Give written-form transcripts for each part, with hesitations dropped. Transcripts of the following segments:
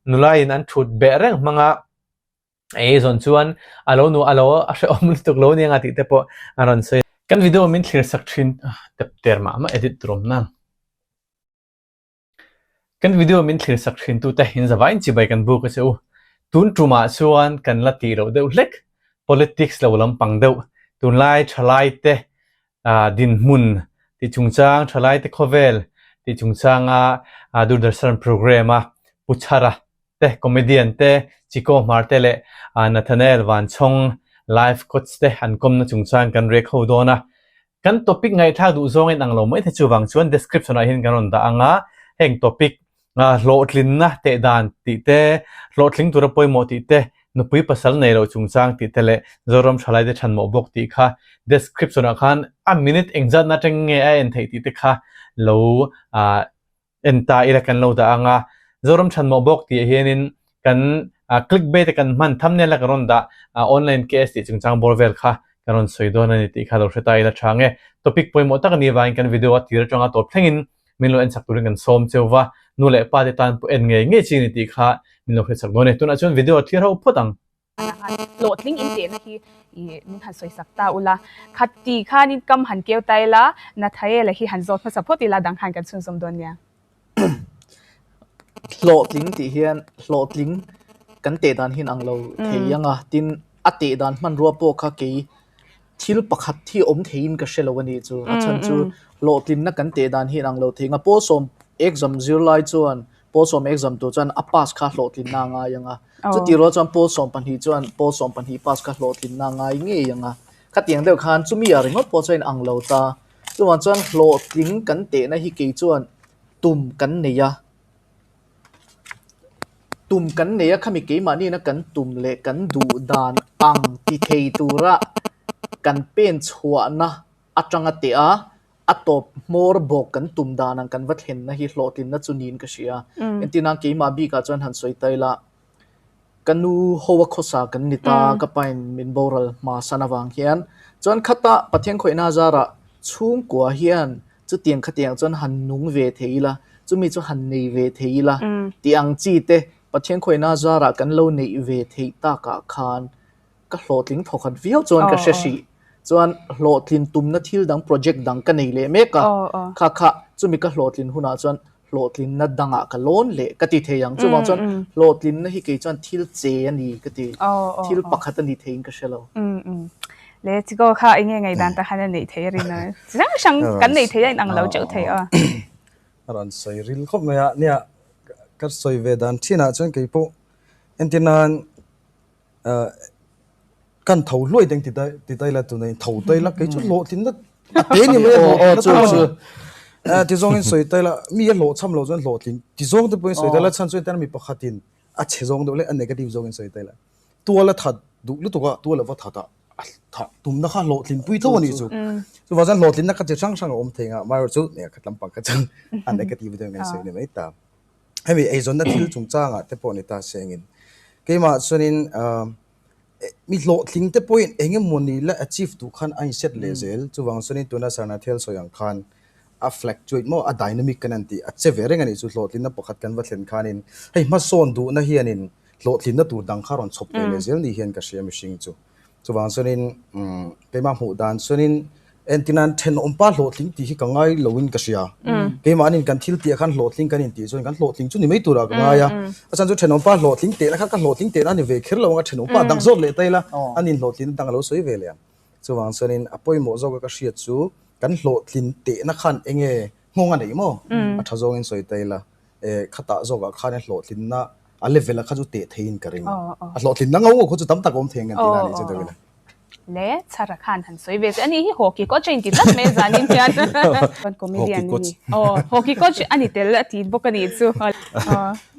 Nula in an thut beh reng hmanga ei zawn chuan a lo nu a lo a hrehawm lutuk lo nia tih te pawh a rawn sawi. Kan video min thlir sak thin tep ter mah mah edit tur awm nang. Kan video min thlir sak thin tute in zavaiin chibai kan buk a che u. Tun tumah chuan kan la tih loh deuh hlek politics lo lampang deuh tunlai thalai te dinhmun tih chungchang thalai te khawvel tih chungchanga Doordarshan programme a Pu Chhara te comedian te Chiko Hmar te leh Nathanael Vanchhawng life coach te an kawmna chungchang kan rek ho dawn a. Kan topic ngaihthlak duh zawng in ang lo mai te chuvang chuan description ah hian kan rawn dah ang a, heng topic hlawhtlinna teh dan tih te, hlawhtling tura pawimawh tih te, nupui pasal nei loh chungchang tih te leh Zoram Thalaite chhanmawh bawk tih kha description ah khan a minute engzatna atang nge a en theih tih te kha lo En ta ila kan lo dah ang a, Zoram Chhanmawh bawk tih ah hianin kan click bait a kan hman thumbnail a kan rawn dah online KS tih chungchang bawr vel kha kan rawn sawi dawn a ni tih kha lo hre ta ila tha ang e. Topic pawimawh tak a nih avangin kan video a tir atanga tawp thlengin min lo en chak turin kan sawm cheu va, nu leh pa te tan pawh en ngei ngei chi a ni tih kha min lo hre chak dawn e. Tunah chuan video a thlir ho phawt ang. Hlawhtling in tehna hi i min han sawisak ta ula. Khati khanin kam han keu ta ila, Nathaela hi han zawt hmasa phawt ila dang khan kan chhunzawm dawn nia. Hlawhtling tih hian hlawhtling kan teh dan hian ang lo thei ang a, tin a teh dan hmanrua pawh kha kei thil pakhat hi awm theiin ka hre lo a nih chu. A chhan chu hlawhtlinna kan teh dan hi inang lo thei ang a, pawl sawm exam zirlai chuan pawl sawm exam tur chuan a pass kha hlawhtlinna a ngai ang a, chutih rual chuan pawl 12 chuan pawl 12 pass kha hlawhtlinna a ngai ngei ang a, khatiang deuh khan chumi ah ringawt pawh chuan inang lo ta. Chuvang chuan hlawhtling kan tehna hi kei chuan tum kan nei a, tum kan nei a khami keimahni na kan tum leh kan duh dan ang ti thei tura kan pen chhuahna atanga teh a, a tawp hmawr bawk kan tum dan ang kan va thlenna hi hlawhtlinna chu niin ka hria. Entirna keimah bikah chuan han sawi ta ila, ka nu ho a khawsa kan ni ta, ka pain min boral hma san avang hian chuan khata Pathian khawihna zarah chhungkua hian chutiang khatiang chuan han nung ve thei ila, chumi chu han nei ve thei ila tih ang chi te Pathian khawihna zarah kan lo neih ve theih takah khan ka hlawhtling thawkhat viau chuan ka hre hrih. Chuan hlawhtlin tumna thil dang project dang ka nei leh mek a, kha kha chumi ka hlawhtlin hunah chuan hlawhtlinna dangah ka lawn leh ka ti thei ang. Chuvang chuan hlawhtlinna hi kei chuan thil che a ni ka ti, thil pakhat a ni theiin ka hre lo. Le chikaw kha enge ngaihdan tak khan a neih theih a rin a, chi hrang hrang kan neih theih a inang lo teuh thei a. A rawn sawi ril khawp mai a, nia ka sawi ve dan thinah chuan kei pawh entir nan Kan tho hluai deng ti ti tai la tunah in tho tai la kei chu hlawhtlinna a te ni mai a hlawhtlinna chu a ni. Ti zawngin sawi tai la mi a hlawhchham lo chuan hlawhtling ti zawng te pawhin sawi tai la chhan chu entirna mi pakhatin a chhe zawng deuh leh a negative zawngin sawi tai la tual a that duh lutuk a tual a va that a a thah tumna kha hlawhtlin pui tho a nih chu. Chuvang chuan hlawhtlinna kha chi hrang hrang a awm thei ang a amaherawhchu chu nia khat lampang kha chuan a negative deuhin a sawi ni mai ta. Hemi eizawnna thil chungchangah te pawh ni ta sengin keimah chuanin mi hlawhtling te pawhin eng emawni la achieve duh khan a inset leh zel. Chuvang chuanin tuna Sarna thil sawi ang khan a fluctuate maw a dynamic kan han tih a che ve reng a nih chu hlawhtlinna pakhat kan va thlen khanin hei hmasawn duhna hianin hlawhtlinna tur dang kha rawn chhawp ve leh zel ni hian ka hria mihring chu. Chuvang chuanin keimah hmuh dan chuanin entirnan thenawmpa hlawhtling tih hi ka ngai loin ka hria. Keimahnin kan thil tih ah khan hlawhtling kan intih chuan kan hlawhtling chu ni mai turah ka ngai a. A chhan chu thenawmpa hlawhtling tehna kha ka hlawhtling tehna a ni ve kher lo ang a, thenawmpa dang zawt leh ta ila a nin hlawhtlinna dang a lo sawi ve leh ang. Chuvang chuanin a pawimawh zawka ka hriat chu kan hlawhtlin tehna khan enge nghawng a neih maw? A tha zawngin sawi ta ila. Khatah zawkah khan hlawhtlinna a level a kha chu teh theiin ka ring. A hlawhtlinna ngo ngo khaw chu tam tak a awm thei ang kan tih na a nih chu deuh ila. Le chhara khan han sawi ve che a ni hi hockey coach a inti tlat mai zanin hian. Comedian a ni. Aw hockey coach a ni tel a ti bawk a nih chu.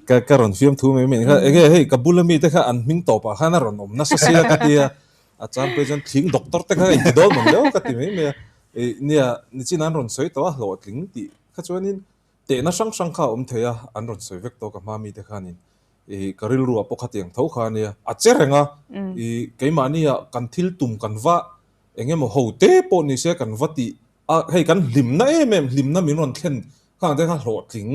Ka ka rawn fiam thu mai mai kha enge hei ka bula mite kha an hming tawpah khan a rawn awm nasa sia ka tia a chang phei chuan thling doctor te kha inti dawn mang deuh ka ti mai mai a. Nia nichin an rawn sawi tawh a hlawhtling tih kha chuanin Tehna hrang hrang kha a awm thei a, an rawn sawi vek tawk a hma mite khanin ih ka rilru ah pawh khatiang tho kha a nia, a che reng a, ih keimahni ah kan thil tum kan va eng emaw ho te pawh ni se kan va tih a, hei kan hlimna em em hlimna min rawn thlen khang te kha hlawhtling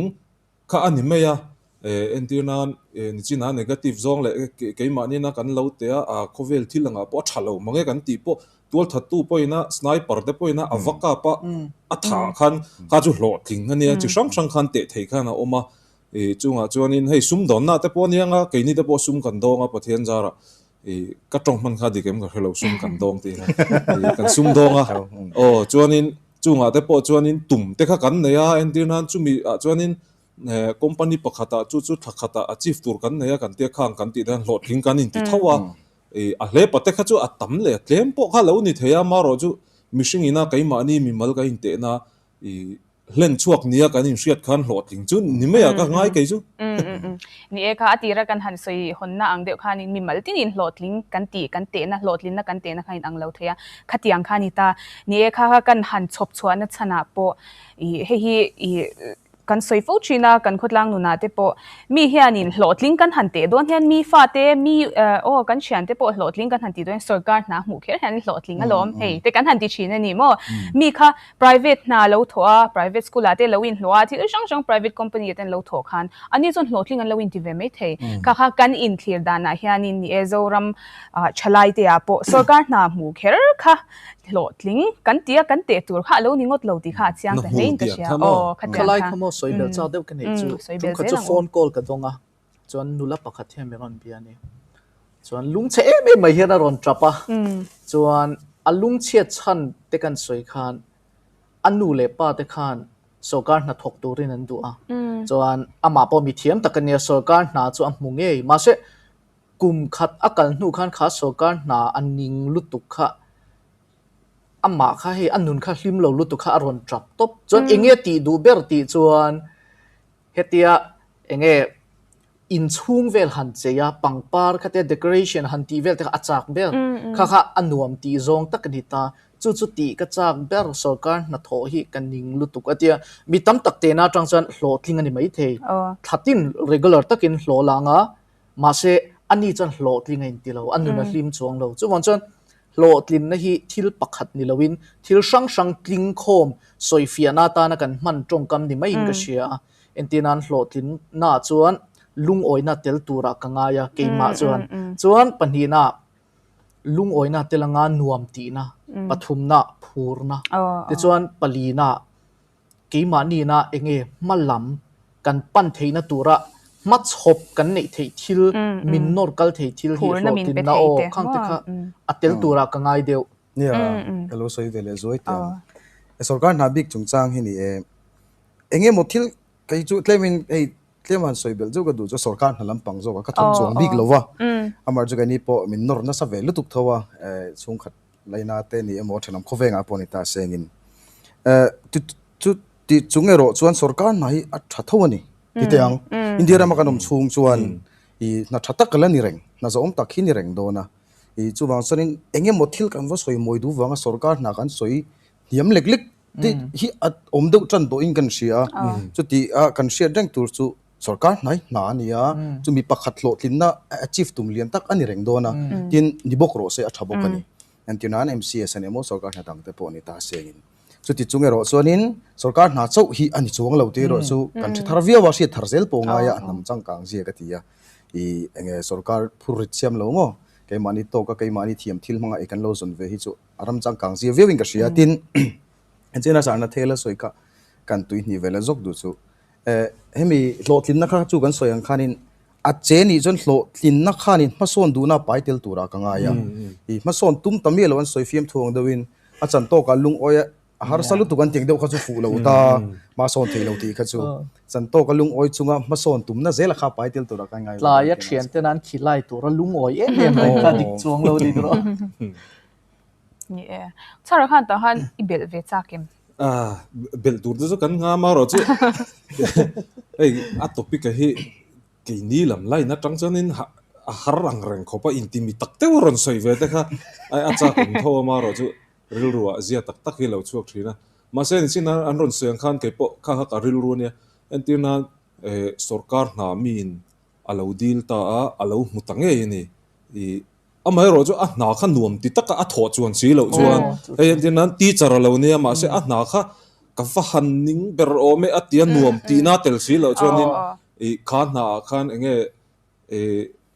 kha a ni mai a. Entir nan nichin a negative zawng leh keimahni kan lo teh a, khawvel thil angah pawh a tha lo mange kan tih pawh tualthattu pawhin a sniper te pawhin a va kap a, a thah khan kha chu hlawhtling a nia, chi hrang hrang khan teh thei khan a awm a. Chungah chuanin hei sumdawnna te pawh a nia nga, keini te pawh sum kan dawng a Pathian zarah ka tawng hman kha dik em ka hre lo sum kan dawng tih kha kan sum dawng a, aw chuanin chungah te pawh chuanin tum te kha kan nei a, entir nan chumi ah chuanin company pakhatah chu chu thla khatah achieve tur kan nei a kan tia khang kan tih dan hlawhtling kan inti tho a, a hlepa te kha chu a tam leh a tlem pawh kha lo ni thei a, marawh chu mihring ina keimahni mimal kan intehna hlen chhuak nia kan inhriat khan hlawhtling chu ni mai a ka ngai kei chu. Ni e kha a tira kan han sawi hawnna ang deuh khanin mimal tinin hlawhtling kan tih kan tehna hlawhtlinna kan tehna kha inang lo thei a, khatiang kha a ni ta. Ni e kha kha kan han chhawp chhuahna chhanah pawh ih hei hi ih Kan sawi fo thin a, kan khawtlang nunah te pawh mi hianin hlawhtling kan han teh dawn hian mi fate, mi aw kan thiante pawh hlawhtling kan han tih dawn hian sorkar hna hmuh kher hian hlawhtling alawm hei te kan han ti thin a ni maw? Mi kha private hna lo thawh a, private school ah te lo inhlawh a, thil hrang hrang private company ah te an lo thawh khan ani chuan hlawhtling an lo inti ve mai thei. Kha kha kan inthlir danah hianin ni e Zoram thalai te ah pawh sorkar hna hmuh kher kha hlawhtling kan ti a, kan teh tur kha a lo ni ngawt lo tih kha a chiang ta hlein ka hria. Aw, khatiang kha. Khalai kha maw sawi belh chak deuh ka neih chu, tum khat chu phone call ka dawng a, chuan nula pakhat hian min rawn bia a ni. Chuan lungchhe em em mai hian a rawn tap a, chuan a lungchhiat chhan te kan sawi khan a nu leh pa te khan sorkar hna thawk turin an duh a, chuan amah pawh mithiam tak a nia, sorkar hna chu a hmu ngei, mahse Kum khat a kal hnu khan kha sorkar hna a ning lutuk kha amah kha hei a nun kha hlim lo lutuk kha a rawn tap tawp. Chuan eng nge tih duh ber tih chuan hetia eng nge inchhung vel han chei a pangpar khatia decoration han tih vel te kha a chak ber. Kha kha a nuam tih zawng tak a ni ta. Chu chu tih ka chak ber sorkar hnathawh hi ka ning lutuk a tia. Mi tam tak tehna atang chuan hlawhtling a ni maithei. Thlatin regular takin hlawh lang a. Mahse, ani chuan hlawhtling a inti lo, a nun a hlim chuang lo. Chuvang chuan hlawhtlinna hi thil pakhat ni loin thil hrang hrang tling khawm sawifiahna atana kan hman tawngkam ni maiin ka hria a. Entirnan hlawhtlinnaah chuan lungawina tel turah ka ngai a, keimah chuan. Chuan pahnihnaah lungawina tel anga nuam tihna, pathumnaah phurna, tichuan palinaah Keimahniina enge hma lam kan pan theihna tura hmachhawp kan neih theih thil, min nawr kal thei thil hi hlawhtlinna aw khang te kha a tel turah ka ngai deuh. Nia, ka lo sawi ve leh zuai teh ang. Sorkar hna bik chungchang hi ni e, enge maw thil kei chu tlemin hei tlem han sawi belh zeuh ka duh chu sorkar hna lampang zawk a ka thawm chuang bik lo va, amah chu keini pawh min nawr nasa ve lutuk tho a, chhungkhat Laina te ni emaw thenawm khawvengah pawh ni ta sengin chu tih chung erawh chuan sorkar hna hi a tha tho a ni ti teh ang. India rama kan awm chhung chuan i hna tha tak a la ni reng, hna zawhawm tak hi ni reng dawn a. I chuvang chuanin eng emaw thil kan va sawi mawi duh vanga sorkar hna kan sawi hniam lek lek te hi a awm deuh tan tawhin kan hria a. Chuti a kan hriat reng tur chu sorkar hnai hna a ni a, chumi pakhat hlawhtlinna achieve tum lian tak a ni reng dawn a, tin ni bawk rawh se a tha bawk a ni. Entirnan MCS a ni emaw sorkar hna dang te pawh a ni ta sengin. Chuti chung erawh chuanin sorkar hna chauh hi a ni chuang lo tih erawh chu kan hre thar viau a, hriat thar zel pawh ngai a, a hnam changkang zia ka ti a. Ih enge sorkar phur rit siam lo maw? Keimahni tawka keimahni thiam thil hmanga ei kan lo zawn ve hi chu a ram changkang zia viauin ka hria. Tin, enchena sarna thel a sawi kha kan tuihnih ve la zawk duh chu. Hemi hlawhtlinna kha chu kan sawi ang khanin a che nih chuan hlawhtlinna khanin hmasawn duhna a pai tel turah ka ngai a. I hmasawn tum ta miah lo an sawi fiam thu ang deuhin a chan tawkah lungawi a harsa lutuk an tih ang deuh kha chu fuh lo ta hmasawn thei lo tih kha chu chan tawka lungawi chunga hmasawn tumna zela kha pai tel turah ka ngai. Tlaia thianten an khilai tura lungawi em em reng kha dik chuang lo ni rawh. Ni e. Chhara khan tah khan i belh ve chak em? Ah, belh tur te chu kan ngam a rawh chu. Hei a topic a hi keini lam line atang chuanin a har ang reng khawp a intimi tak deuh a rawn sawi ve te kha ai a chak awm tho a ma rawh chu rilru ah zia tak tak hi a lo chhuak thin a. Mahse nichin a an rawn sawi ang khan kei pawh kha kha ka rilru a nia. Entir nan eh sorkar hna miin a lo dil ta a, a lo hmu ta ngei a ni. Ih Amaherawh chu a hna kha nuam ti taka a thawh chuan si loh chuan hei entir nan teacher a lo nia mahse a hna kha ka va han ning ber awm e a tia nuam tihna tel si loh chuanin I kha hna ah khan enge i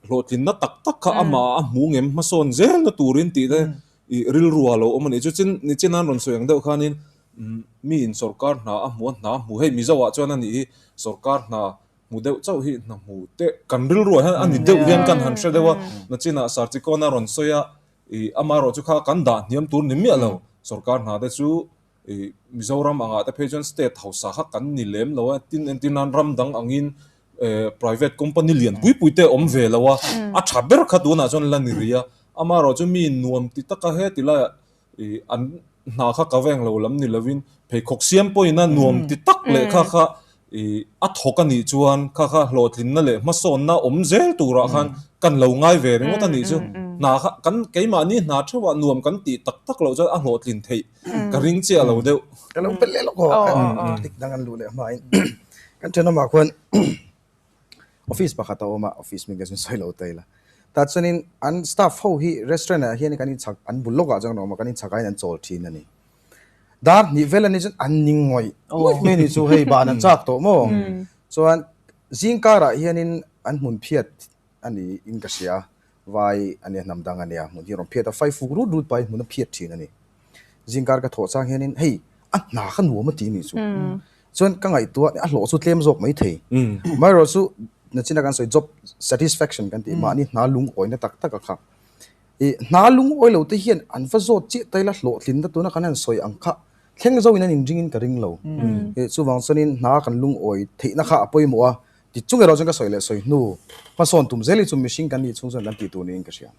hlawhtlinna tak tak kha amah a hmu ngem hmasawn zel na turin tih te i rilru ah lo awm a ni. Chu chin nichin an rawn sawi ang deuh khanin mi in sawrkar hna a hmu a hna a hmu hei Mizo ah chuan a nih hi sawrkar hna hmu deuh chauh hi hna hmu te kan rilru ah hian a ni deuh hian kan han hre deuh a nachinah Sarchikawna rawn sawi a i amaherawh chu kha kan dah hniam tur ni miah lo sawrkar hna te chu i Mizoram angah te phei chuan state hausa kha kan ni lem lo a tin entir nan ram dang angin eh private company lian pui pui te awm ve lo a a tha ber kha tunah chuan la ni rih a amaherawh chu mi nuam ti taka heti laiah i an hna kha ka veng lo lam ni lovin pheikhawk siam pawhin a nuam ti tak leh kha kha i a thawk a nih chuan kha kha hlawhtlinna leh hmasawnna awm zel turah khan kan lo ngai ve ringawt a nih chu. Hna kha kan keimahni hna theuhah nuam kan tih tak tak loh chuan a hlawhtlin theih ka ring chiah lo deuh. Ka lo pel leh lawk aw, tik dang an luh leh hmain kan thenawmah khuan office pakhat a awm a, office hming te chuan sawi lo ta ila. Tah chuanin an staff ho hi restaurant ah hian kan inchhak an bul lawkah chuan kan awm a, kan inchhak aiin an chawl thin a ni. Dar hnih vel a ni chuan an ning ngawih ngawih mai a ni chu hei ban an chak tawh maw? Chuan zing karah hianin an hmun phiat a ni in ka hria, vai a nia hnam dang a nia hmun hi a rawn phiat a, fai fuk rut rut pahin hmun a phiat thin a ni. Zing kar ka thawh chang hianin hei a hna kha nuam a ti a nih chu. Chuan ka ngaihtuah a hlawh chu tlem zawk mai thei. Amaherawhchu nachina kan sawi job satisfaction kan tih mahni hna lungawina tak tak a kha. I hna lungawi lo te hian an va zawt chiah ta ila hlawhtlinna tuna kan han sawi ang kha thleng zo in an inring in ka ring lo. I chuvang chuanin hna kan lungawi theihna kha a pawimawh a, ti chung erawh chuan ka sawi leh sawi hnu hmasawn tum zel hi chu mihring kan nih chhung chuan kan tih tur niin ka hria.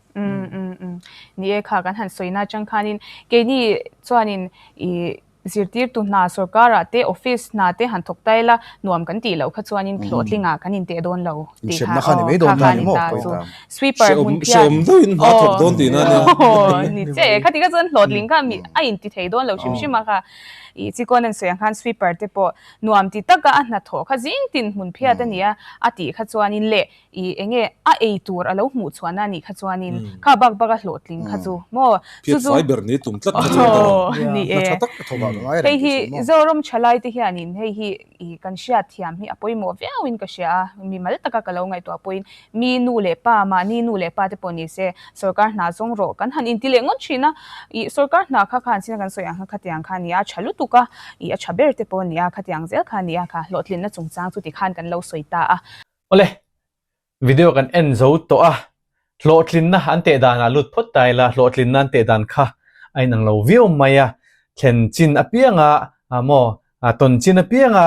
Ni e kha kan han sawina atang khanin keini chuanin i Zirtirtu hna sorkarah te office hna te han thawk ta ila nuam kan tih loh kha chuanin hlawhtlingah kan inteh dawn lo tih kha aw kha kha ni ta chu sweeper hmun phian Hreawm deuhin hna thawk dawn tihna ania. Aw ni che e khati kha chuan hlawhtling kha mi a inti thei dawn lo hrim hrim a kha ih chikawn an sawi ang khan sweeper te pawh nuam ti taka a hnathawh kha zing tin hmun phiat a nia a tih kha chuanin leh I enge a ei tur a lo hmuh chhuahna a nih kha chuanin kha bak bak a hlawhtling kha chu maw chu chu Phiat fai ber ni tum tlat kha chu a aw ni e hei hi Zoram thalai te hianin hei hi i kan hriat thiam hi a pawimawh viauin ka hria a mimal taka ka lo ngaihtuah pawhin mi nu leh pa mahni nu leh pa te pawh ni se sorkar hna zawng rawh kan han inti leh ngawt thin a i sorkar hna kha khan china kan sawi ang kha khatiang kha a ni a a tha lutuk a i a tha ber te pawh a ni a khatiang zel kha a ni a kha hlawhtlinna chungchang chu tikhan kan lo sawi ta a. Awle, video kan en zo tawh a, hlawhtlinna an teh danah lut phawt ta ila, hlawhtlinna an teh dan kha a inang lo viau mai a, thlen chin apianga maw tawn chin apianga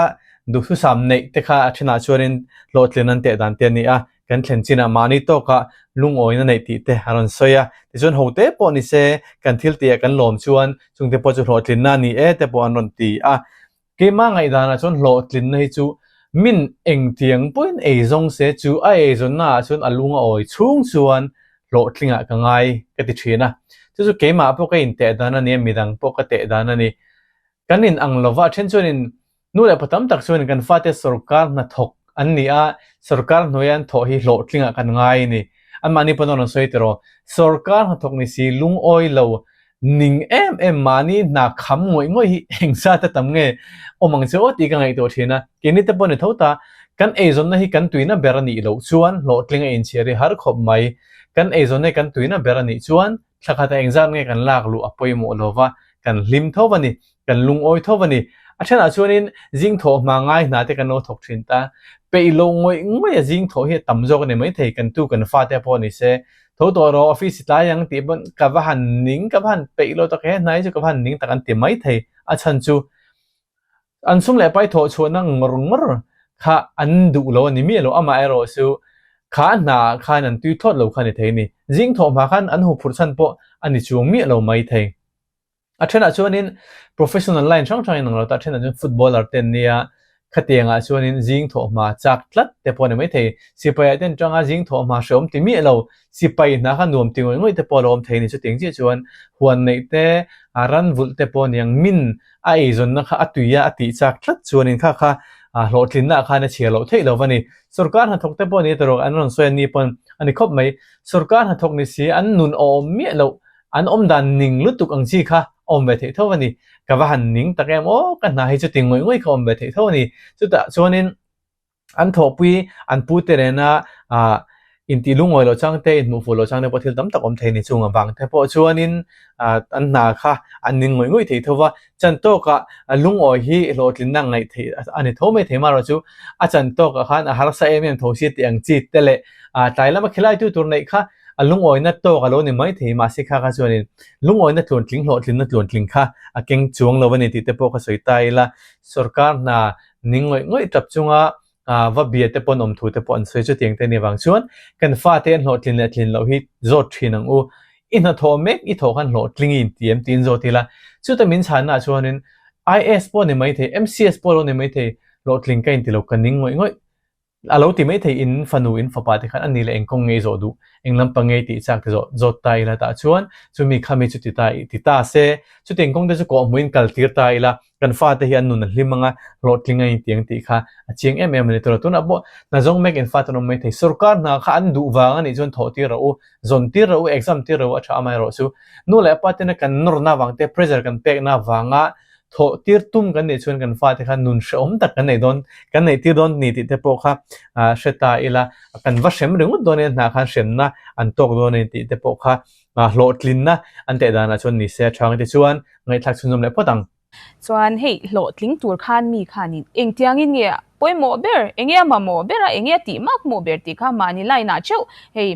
duhthusam neih te kha a thenah chuanin hlawhtlin an teh dan te a ni a, kan thlen chinah mahni tawkah lungawina neih tih te a rawn sawi a, tichuan hote pawh ni se kan thil tihah kan lawm chuan chungte pawh chu hlawhtlinna a ni e te pawh an rawn ti a. Keimah ngaihdanah chuan hlawhtlinna hi chu min engtiang pawhin ei zawng se chu a eizawnna ah chuan a lung a awi chhung chuan hlawhtlingah ka ngai ka ti thin a. Chu chu keimah pawh ka inteh dan a ni a, midang pawh ka teh dan a ni. Kan in ang lova, a then chuanin nu leh pa tam tak chuanin kan fate sorkar hnathawk an ni a, sorkar hnuaia an thawh hi hlawhtlingah kan ngai a ni. Anmahni pawn a rawn sawi tiraw, sorkar hnathawk ni si lungawi lo Ning em em mahni hna kham ngawih ngawih hi eng zat a tam nge awm ang che aw tih ka ngaihtuah thin a, keini te pawh ni tho ta, kan eizawnna hi kan tuina ber a nih loh chuan hlawhtling a inchhiar hi har khawp mai, kan eizawnna hi kan tuina ber a nih chuan thla khat ah eng zat nge kan lak luh a pawimawh lo va, kan hlim tho a ni, kan lungawi tho a ni. A thenah chuanin zing thawh hma ngai hna te kan lo thawk thin ta, peih loh ngawih ngawih a zing thawh hi a tam zawk a ni maithei, kan tu kan fate pawh ni se, Tho tawh rawh, office i tlai ang tih pawn ka va han ning, ka va han peih lo tak he hnai chu ka va han ning tak an ti mai thei. A chhan chu an sum leh pai thawh chhuahna ngawr ngawr kha an duh lo a ni miah lo, amaherawh chu kha hna ah khan an tui thlawt lo kha a ni thei a ni. Zing thawh hma khan an huphurh chhan pawh a ni chuang miah lo mai thei. A thenah chuanin professional line hrang hrangin ang lo ta, a thenah chuan footballer te an nia, khatiangah chuanin zing thawh hma chak tlat te pawh a ni maithei. Sipaiah te an tanga zing thawh hma hrehawm ti miah lo, sipai hna kha nuam ti ngawih ngawih te pawh a lo awm thei a ni. Chutiang chiah chuan huan neih te, ran vulh te pawh a ni ang, min a eizawnna kha a tui a, a tih chak tlat chuanin kha kha hlawhtlinna ah khan a chhiar loh theih lo va ni. Sorkar hnathawk te pawh a ni erawh an rawn sawi a ni pawn a ni khawp mai. Sorkar hnathawk ni si an nun a awm miah loh An awm dan ning lutuk ang chi kha awm ve theih tho a ni. Ka va han ning tak em aw, ka hna hi chuti ngawih ngawih kha awm ve theih tho a ni. Chutah chuanin. An thawhpui an pute nena ah intih lungawi loh chang te, inhmuh fuh loh chang te pawh thil tam tak awm thei a ni. Chung avang te pawh chuanin ah an hna kha an ning ngawih ngawih thei tho va, chan tawkah lungawi hi hlawhtlinna ngaih theih a ni tho mai thei marawh chu a chan tawkah khan a harsa em em tho si tih ang chi te leh ah tlai lama khilai tu tur neih kha a lungawina tawk a lo ni mai thei mahse kha kha chuanin lungawina tluantling hlawhtlinna tluantling kha a keng chuang lo a ni tih te pawh ka sawi ta ila sorkar hna ning ngawih ngawih tap chunga va bia te pawn awm thu te pawh an sawi chutiang te ni vang chuan kan fate an hlawhtlin leh tlin loh hi zawt thin ang u. I hnathawh mek i thawh khan hlawhtling i inti em tiin zawt ila chuta min chhanna ah chuanin IAS pawh ni maithei MCS pawh lo ni maithei hlawhtling ka inti lo ka ning ngawih ngawih A lo ti maithei in fanu in fapa te khan a ni leh engkawng ngei zawh duh, eng lampang ngei tih chak te zawh zawt ta ila tah chuan chumi khami chu ti ta ti ta se, chuti engkawng te chu kawhhmuhin kal tir ta ila kan fate hi an nun a hlim anga hlawhtling a intiang tih kha a chiang em em a ni. Tuna tunah pawh hna zawng mek in fate an awm maithei, sorkar hna kha an duh vang a nih chuan thawh tir rawh u, zawn tir rawh u, exam tir rawh u a tha amaherawh chu nu leh pa tena kan nawrna vang te pressure kan pekna vanga Thawh tir tum kan nih chuan kan fate kha nun hrehawm tak kan nei dawn, kan neih tir dawn ni tih te pawh kha hre ta ila, kan va hrem ringawt dawn nia hnah khan hremna an tawk dawn a ni tih te pawh kha hlawhtlinna an teh danah chuan ni se a tha ang tichuan ngaihthlak chhunzawm leh phawt ang. Chuan hei hlawhtling tur khan mi khanin engtiangin nge pawimawh ber, enge a mamawh ber a, enge a tih makmawh ber tih kha mahni line ah theuh hei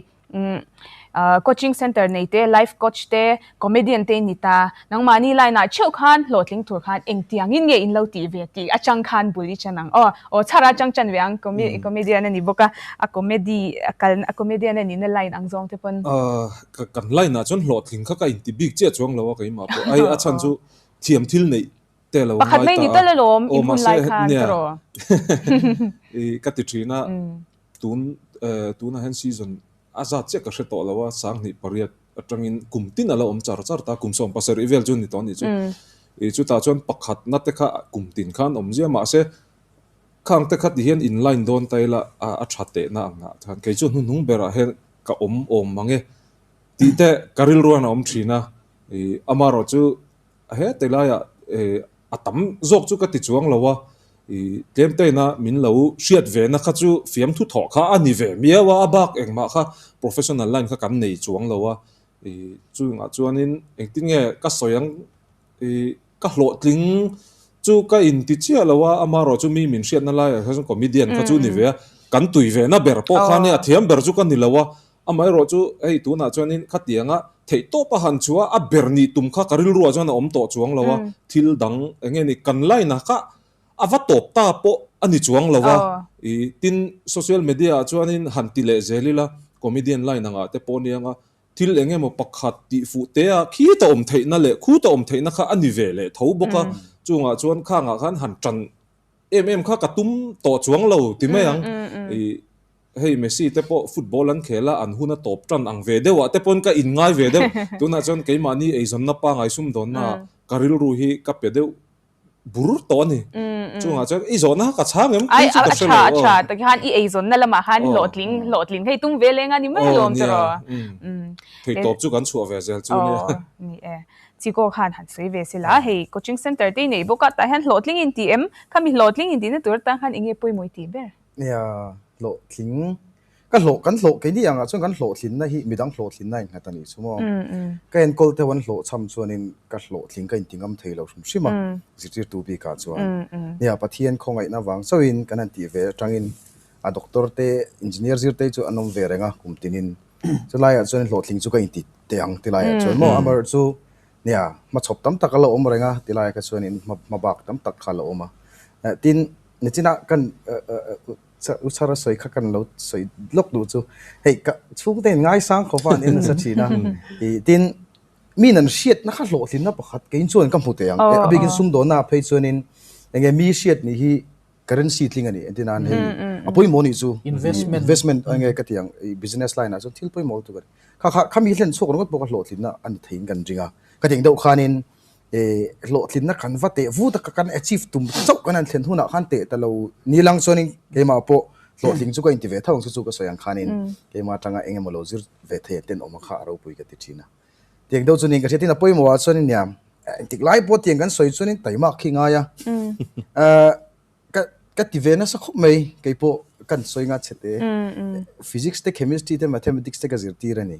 Coaching center nei te, life coach te, comedian te in ni ta. Nangmahni line ah theuh khan hlawhtling tur khan engtiangin nge in lo tih ve tih atang khan bul i chan ang. Aw, aw chhar atang chan ve ang, comedian a ni bawk a, a comedy a kal a comedian a nihna line ang zawng te pawn. Kan line ah chuan hlawhtling kha ka inti bik chiah chuang lo a keimah pawh. Ai a chhan chu thiam thil neih te lo ngai ta a. Pakhat mai ni tal alawm in hun lai khan ka rawh. Ka ti thin a. Tun tunah hian season a zat chiah ka hre tawh lo a, 28 atangin kum tin a la awm char char ta, kum 17 vel chu ni tawh a nih chu. Ih chutah chuan pakhatna te kha kum tin khan awm ziah mahse khang te kha ti hian in line dawn ta ila a tha tehna ang ah khan kei chu hnuhnung berah hian ka awm awm mang e tih te ka rilruan a awm thin a, ih amaherawh chu He laiah a tam zawk chu ka ti chuang lo a, tlem teina min lo hriat ve na kha chu fiamthu thawh kha a ni ve miau a, a bak engmah kha professional line kha kan nei chuang lo a, chungah chuanin engtin nge ka sawi ang, ka hlawhtling chu ka inti chiah lo a, amaherawh chu mi min hriatna laiah kha chuan comedian kha chu ni ve a, kan tui ve na ber pawh kha nia thiam ber chu ka ni lo a, Amaherawh chu hei tunah chuanin khatianga theihtawp a han chhuah a ber nih tum kha ka rilruah chuan a awm tawh chuang lo a, thil dang eng nge ni kan line ah kha a va tawp ta pawh a ni chuang lo a, ih tin social media ah chuanin han ti leh zel ila comedian line angah te pawh nia anga thil eng emaw pakhat tih fuh te a khi ta awm theihna leh khu ta awm theihna kha a ni ve leh tho bawk a, chungah chuan khangah khan han tan em em kha ka tum tawh chuang lo ti mai ang ih. Hei Messi te pawh football an khel a, an hun a tawp tan ang ve deuh ah te pawn ka inngai ve deuh. Tunah chuan keimahni eizawnna pangai sumdawnna ah ka rilru hi ka pe deuh bur tawh a ni. Chungah chuan i zawhna kha ka chhang em? Ai, a tha, a tha. Tikhian i eizawnna lamah khan hlawhtling, hlawhtling hei tum ve leng a ni mai alawm chu rawh. Theihtawp chu kan chhuah ve zel chu nia. Aw, ni e. Chiko khan han sawi ve sela, hei coaching center te i nei bawk a, tah hian hlawhtling inti em? Khami hlawhtling intihna tur atan khan enge pawimawh i tih ber? Nia, hlawhtling, ka hlawh, kan hlawh, keini angah chuan kan hlawhtlinna hi midang hlawhtlinna a innghat a nih chu maw? Ka enkawl deuh an hlawhchham chuanin ka hlawhtling ka inti ngam thei lo hrim hrim a, zirtirtu bikah chuan. Nia, Pathian khawngaihna vang chauhin kan han tih ve atangin a doctor te, engineer zir te chu an awm ve reng a kum tinin. Chulaiah chuan hlawhtling chu ka inti teh ang tilaiah chuan maw? Amaherawhchu nia, hmachhawp tam tak a la awm reng a tilaiah kha chuanin hmabak tam tak kha a la awm a. Tin, Nichinah kan u chhara sawi kha kan lo sawi lawk duh chu hei ka chhungte in ngaisang khawp a an en nasa thin a ih tin min an hriatna kha hlawhtlinna pakhat keiin chuan ka hmu teh ang a bikin sumdawnna ah phei chuanin eng nge mi hriat nih hi currency tling a ni entir nan hei a pawimawh nih chu investment investment eng nge ka ti ang ih business line ah chuan thil pawimawh lutuk a ni kha kha khami hlen chhuak ringawt pawh kha hlawhtlinna a ni theiin kan ring a ka ti ang deuh khanin hlawhtlinna kan va teh vut a kan achieve tum chauh kan han thlen hunah khan teh ta lo ni lang chuanin keimah pawh hlawhtling chu ka inti ve tho ang chu chu ka sawi ang khanin keimah atanga eng emaw lo zir ve thei an tenawm a kha a ropui ka ti thin a. Tiang deuh chuanin ka hria tin a pawimawh ah chuanin nia engtik lai pawh tiang kan sawi chuanin taimak khi ngai a. Ka. Ka ti ve nasa khawp mai, kei pawh kan sawi nga chhe te. Physics te, chemistry te, mathematics te ka zirtir a ni.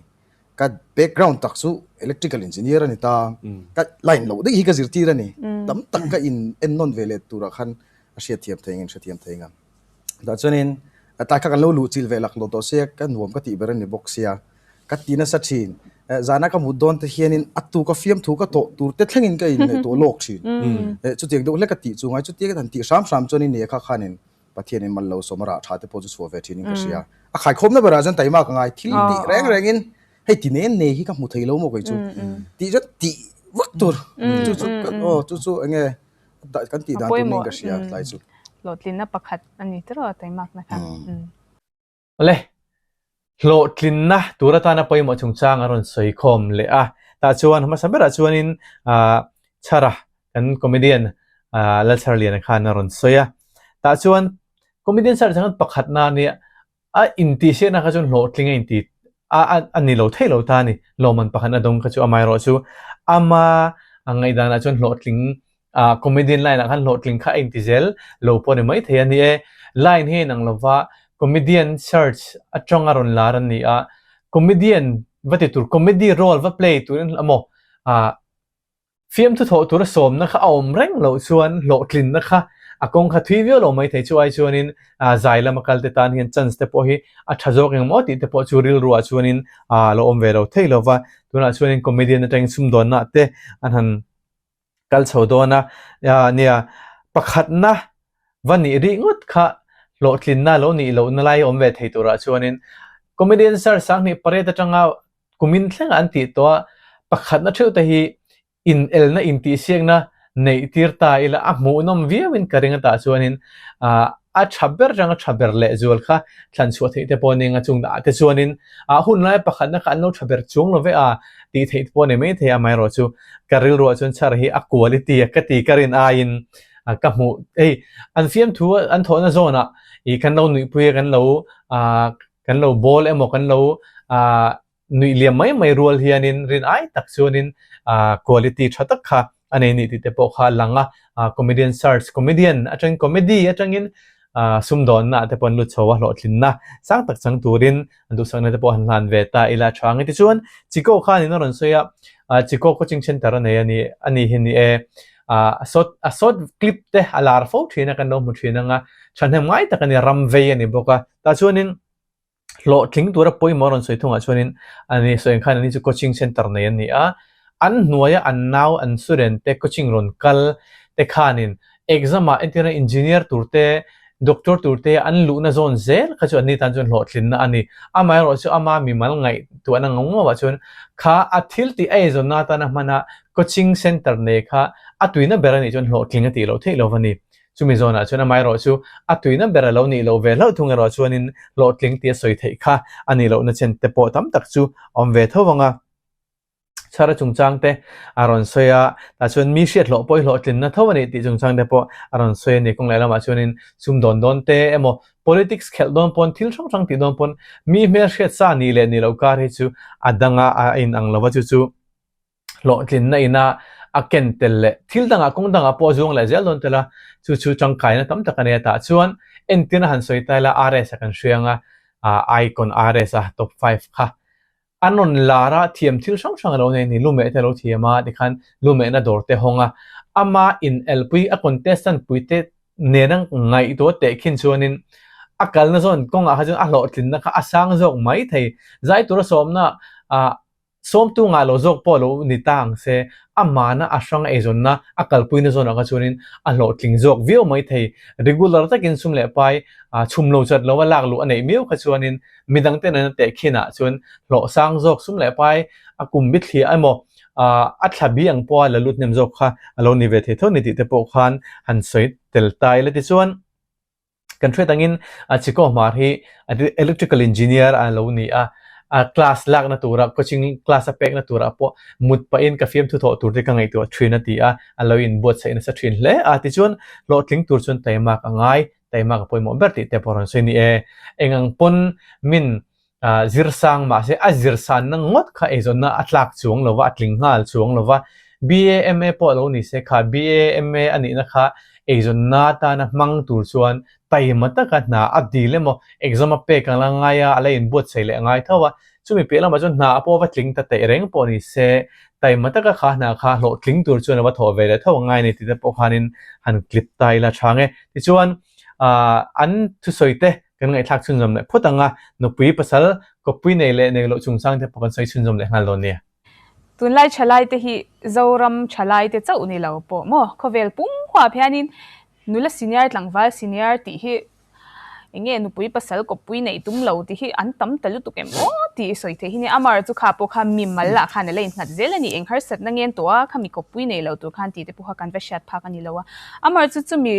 Ka background tak chu electrical engineer a ni ta. Ka line loh daih hi ka zirtir a ni. Tam tak ka in ennawn ve leh turah khan a hriatthiam thei ang, in hrethiam thei ang. Tah chuanin tlai kha kan lo luh chilh ve laklawh tawh sia, ka nuam ka tih ber a ni bawk sia. Ka ti nasa thin. Zana ka mut dawn te hianin a tu ka fiamthu ka tawh tur te thlengin ka inngaihtuah lawk thin. Chutiang deuh hlek ka tih chu ngai chutia ka han tih hram hram chuanin nia kha khanin Pathianin mal lo sawm a rah tha te pawh chu chhuah ve thinin ka hria. A khaikhawmna berah chuan taima ka ngai thil tih reng rengin hei ti nen nei hi ka hmu thei lo maw kei chu tih chuan tih vak tur chu chu aw chu chu enge kan tih dan tur niin ka hria tlai chu. Hlawhtlinna pakhat a ni tiraw taimakna kha. Awle, hlawhtlinna tur atana pawimawh chungchang a rawn sawi khawm leh a. Tah chuan hmasa berah chuanin Chhara kan comedian Lalchharliana khan a rawn sawi a. Tah chuan comedian search ang pakhatna nia a intihsiakna kha chuan hlawhtling a inti a a ni lo thei lo ta a ni. Lawmman pakhat a dawng kha chu amaherawh chu ama ngaihdanah chuan hlawhtling Ah comedian line ah khan hlawhtling kha a inti zel lo pawh a ni maithei a ni e. Line hi a inang lova comedian search atanga rawn lar an ni a, comedian va ti tur comedy role va play turin emaw ah fiamthu thawh tura sawmna kha a awm reng loh chuan hlawhtlinna kha a kawng kha thui viau lo maithei chu ai chuanin ah zai lama kal te tan hian chance te pawh hi a tha zawk engemaw tih te pawh chu rilru ah chuanin ah a lo awm ve lo thei lova tunah chuanin comedian atangin sumdawnna te an han kal chho dawn a, nia pakhatna va nih rih ngawt kha hlawhtlinna lo nih lohna lai awm ve thei turah chuanin comedian sir sanghnih pariat atanga kumin thlenga an tih tawh a, pakhatna theuh te hi inelna intihsiakna neih tir ta ila a hmuhnawm viauin ka ring a tah chuanin a tha ber atanga tha ber lehzual kha thlan chhuah theih te pawh a ni ang a chung ah te chuanin ah hunlai pakhatna kha an lo tha ber chuang lo ve a tih theih te pawh a ni maithei a amaherawh chu ka rilruah chuan chhar hi a quality a ka ti ka rin aiin ka hmuh hei an fiamthu an thawhna zawnah ih kan lo nuihpui a kan lo ah kan lo bawl emaw kan lo ah nuih liam mai mai rual hianin rin ai tak chuanin ah quality tha tak kha a nei ni tih te pawh kha a lang a, ah comedian search comedian atangin comedy atangin ah sumdawnna ah te pawh an lut chho a hlawhtlinna sang tak chang turin an duhsakna te pawh han hlan ve ta ila a tha ang e tichuan Chiko khanin a rawn sawi a ah Chiko coaching center a nei a ni a ni hi ni e ah a short a short clip te a lar fo thin a kan lo hmu thin ang a thahnem ngai tak a ni ram vei a ni bawk a tah chuanin Hlawhtling tura pawimawh a rawn sawi thungah chuanin ani sawi ang khan ani chu coaching center nei an ni a, an hnuaia an nau an student te coaching rawn kal te khanin exam ah entirna engineer tur te doctor tur te an luhna zawn zel kha chu anni tan chuan hlawhtlinna a ni. Amaherawh chu ama mimal ngaihtuahna ngau ngau ah chuan kha a thil tih a eizawnna atana hmana coaching center nei kha a tuina ber anih chuan hlawhtling a tih loh theih lo va ni. Chumi zawnah chuan amaherawh chu a tuina ber a lo nih loh ve hlauh thung erawh chuanin hlawhtling tia sawi theih kha a nih lohna chen te pawh tam tak chu a awm ve tho vang a. Chhara chungchang te a rawn sawi a, tah chuan mi hriat hlawh pawh hi hlawhtlinna tho a nih tih chungchang te pawh a rawn sawi a ni. Kawng lehlamah chuanin sumdawn dawn te emaw politics khelh dawn pawn thil hrang hrang tih dawn pawn mi hmelhriat sa nih leh nih loh kar hi chu a danga a inang lo va chu chu hlawhtlinna ina a ken tel leh thil dangah kawng dangah pawh a zuang leh zel dawn tel a, chu chu tangkaina tam tak a nei a tah chuan entirna han sawi ta ila RS a kan hria ang a, icon RS a top 5 kha an rawn lar a thiam thil hrang hrang a lo nei a ni, lumeh te a lo thiam a tikhan lumehna dawr te hawng a, ama inelpui a contestant pui te nena ngaihtuah teh khin chuanin a kalna zawn kawngah kha chuan a hlawhtlinna kha a sang zawk mai thei, zai tura sawmna ah Sawmtu ngah lo zawk pawh lo ni ta ang se, a mahna a hrang eizawnna a kalpuina zawnah kha chuanin a hlawhtling zawk viau mai thei. Regular takin sum leh pai chhum lo chat lova lak luh a neih miau kha chuanin midangte nena tehkhinah chuan hlawh sang zawk sum leh pai a kum bithliah emaw a thla bi ang pawha la lut hnem zawk kha a lo ni ve thei tho ni tih te pawh khan han sawi tel ta ila tichuan Kan hriat angin Chiko Hmar hi electrical engineer a lo ni a, a class lakna tura coaching class a pekna turah pawh mut pahin ka fiamthu thawh tur te ka ngaihtuah thin a ti a, a lo inbuatsaih nasa thin hle a. Tichuan hlawhtling tur chuan taimak a ngai, taimak a pawimawh ber tih te pawh a rawn sawi a ni e. Engang pawn min zir sang mahse a zir sanna ngawt kha eizawnna a tlak chuang lo va, a tling nghal chuang lo va. BA, MA pawh a lo ni se kha BA, MA a nihna kha eizawnna atana hmang tur chuan taima taka hna a dil emaw exam a pek ang la ngai a, a la inbuatsaih leh a ngai tho a. Chumi piah lamah chuan hna a pawh va tling ta teih reng pawh ni se, taima taka kha hna kha hlawhtling tur chuan a va thawh ve leh tho a ngai a ni tih te pawh khanin han clip ta ila tha ang e. Tichuan, aah an thusawi te kan ngaihthlak chhunzawm leh phawt ang a, nupui pasal kawppui nei leh nei loh chungchang te pawh kan sawi chhunzawm leh nghal dawn nia. Tunlai thalai te hi Zoram thalai te chauh ni lo pawh maw? Khawvel pum huap hianin nula senior tlangval senior tih hi eng nge nupui pasal kawppui neih tum lo tih hi an tam ta lutuk em aw tih sawi theih hi nia. Amar chu kha pawh kha mi mal ah khan a la innghat zel a ni. Eng harsatna ngen tawh a khami kawppui nei lo tur khan tih te pawh kha kan va hriat phak a ni lo a. Amar chu chumi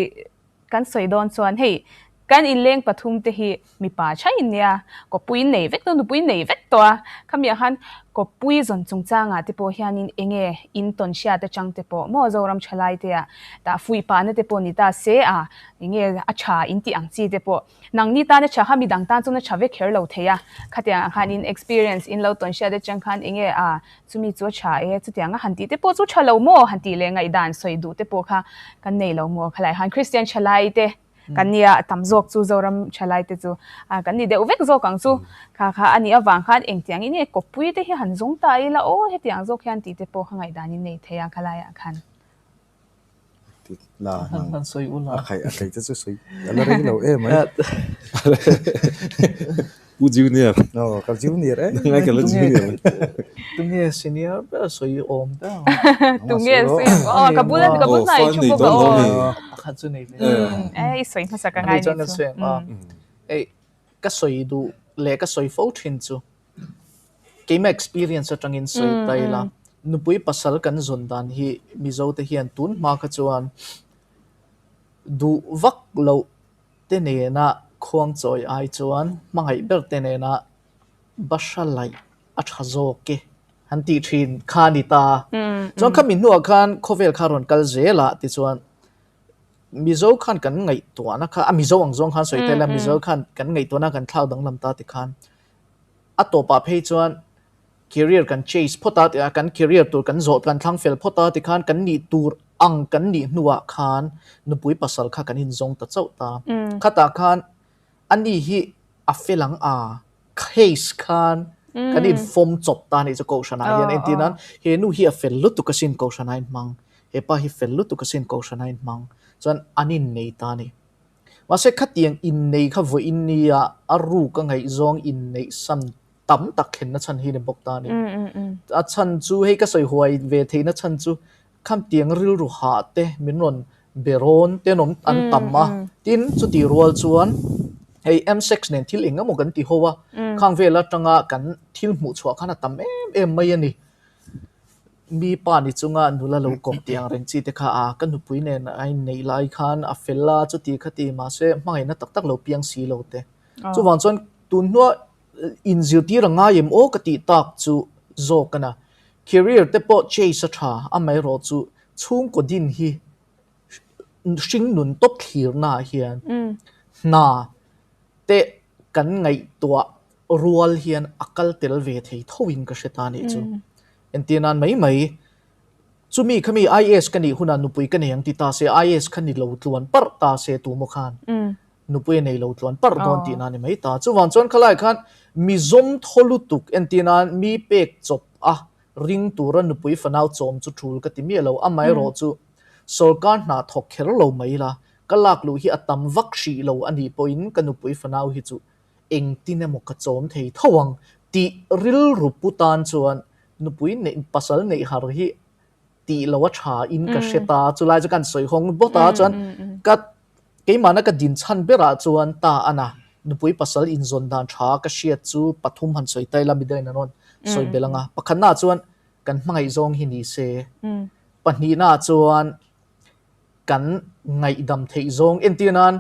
Kan sawi dawn chuan hei kan inleng pathum te hi mipa tha in nia, kawppui in nei vek tawh, nupui in nei vek tawh a, khami ah khan kawppui zawn chungchangah te pawh hianin eng nge in tawn hriat atang te pawh maw Zoram thalai te ah tah fuih pahna te pawh ni ta se a, eng nge a tha in tih ang chi te pawh nangni tan a tha kha midang tan chuan a tha vek kher lo thei a, khatiang ah khan in experience in lo tawn hriat atang khan eng nge a Chumi chu a tha e, chutianga han tih te pawh chu tha lo maw? Han tih leh ngaihdan sawi duh te pawh kha kan nei lo maw? Khalai han Kristian thalai te kan nia, a tam zawk chu Zoram thalai te chu kan ni deuh vek zawk ang chu. Kha kha a nih avang khan engtiang in nge kawppui te hi han zawng ta ila aw hetiang zawk hian tih te pawh kha ngaihdan in nei thei a khalaiah khan. La nang a khaih a khaih te chu sawi a la rei lo em mai. Pu Junior. No, ka junior e. Ngai ka la junior. Tunge senior ber sawi awm ber. Tunge sawi awm. Ka bul ka bul hnai thu bawk a aw. Pakhat chu nei ve. E i sawi hmasa ka ngai ni chu. Ei ka sawi duh leh ka sawi fo thin chu. Keimah experience atangin sawi ta ila, nupui pasal kan zawn dan hi Mizo te hian tun hma kha chuan duh vak loh te nena khuang chawi ai chuan hmangaih ber te nena bahra laih a tha zawk e han tih thin kha a ni ta. Chuan khami hnuah khan khawvel kha a rawn kal zel a tichuan Mizo khan kan ngaihtuahna kha a Mizo ang zawng khan sawi ta ila Mizo khan kan ngaihtuahna kan thlak danglam ta tikhan A tawpah phei chuan career kan chase phawt a tih a, kan career tur kan zawh kan thlang fel phawt a tikhan kan nih tur ang kan nih hnuah khan nupui pasal kha kan inzawng ta chauh ta. Khatah khan ani hi a fel ang a, case khan kan infawm chawp ta a nih chu Kohhranah hian entir nan he nu hi a fel lutuk asin Kohhranah a inhmang, he pa hi fel lutuk asin Kohhranah a inhmang chuan an innei ta a ni. Mahse khatiang innei kha vawiin nia a ruk a ngaihzawng inneih san tam tak thlenna chhan hi ni bawk ta a ni. A chhan chu hei ka sawi huai ve theihna chhan chu khatiang rilru hah te min rawn be rawn te an awm an tam a, tin chutih rual chuan hei M-sex nen thil eng emaw kan ti ho a, khang vel atanga kan thil hmuh chhuah khan a tam em em mai a ni. Mi pa ni chunga nula lo kawp tih ang reng chi te kha a, ka nupui nen a inneih lai khan a fel a, chuti khati mahse hmangaihna tak tak lo piang si lo te. Chuvang chuan tun hnua inzirtir a ngai em aw ka tih tak chu zawk a na. Career te pawh chase a tha, amaherawh chu chhungkaw din hi hring nun tawp thlirna ah hian hna te kan ngaihtuah rual hian a kal tel ve thei tho in ka hre ta nih chu. Entir nan mai mai, chumi kha mi IAS ka nih hunah nupui ka nei ang ti ta se, IAS kha ni lo tluan parh ta se tu maw khan nupui a nei lo tluan parh dawn tih na ni mai ta. Chuvang chuan khalai khan mi zawm thaw lutuk entir nan mi pek chawp a ring tura nupui fanau chawm chu tul ka ti miah lo. Amaherawh chu sawrkar hna thawk kher lo mai la, ka lak luh hi a tam vak hrih lo a nih pawhin ka nupui fanau hi chu engtin emaw ka chawm thei tho ang tih rilru pu tan chuan nupui neih pasal neih har hi tih lo a tha in ka hre ta chulai chu kan sawi hawng bawt a chuan ka keimahna ka din chhan berah chuan ta ana nupui pasal inzawn dan tha ka hriat chu pathum han sawi ta ila midangin an rawn sawi belh ang a pakhatnaah chuan kan hmangaih zawng hi ni se pahnihnaah chuan kan ngaihdam theih zawng entir nan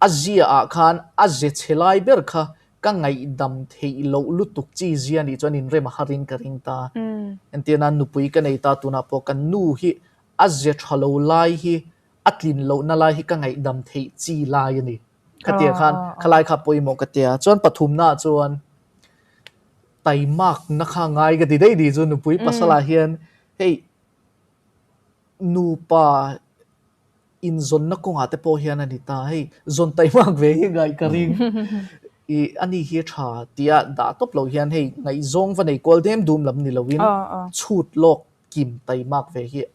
a zia ah khan a ze chhe lai ber kha ka ngaihdam theih loh lutuk chi zia nih chuan inrem a harin ka ring ta. Entir nan nupui ka nei ta tunah pawh kan nu hi a ze tha lo lai hi a tlin lohna lai hi ka ngaihdam theih chi lai a ni. Khatia khan khalai kha pawimawh ka tia. Chuan pathumna ah chuan taimakna kha ngai ka ti daih ni chu nupui pasal ah hian hei. Nupa inzawnna kawngah te pawh hian a ni ta. Hei zawn taimak ve hi ngaih ka ring. I ani hi a tha tia dah tawp lo hian hei ngaihzawng va nei kual dem dum lam ni loin chhut lawk kim taimak ve hi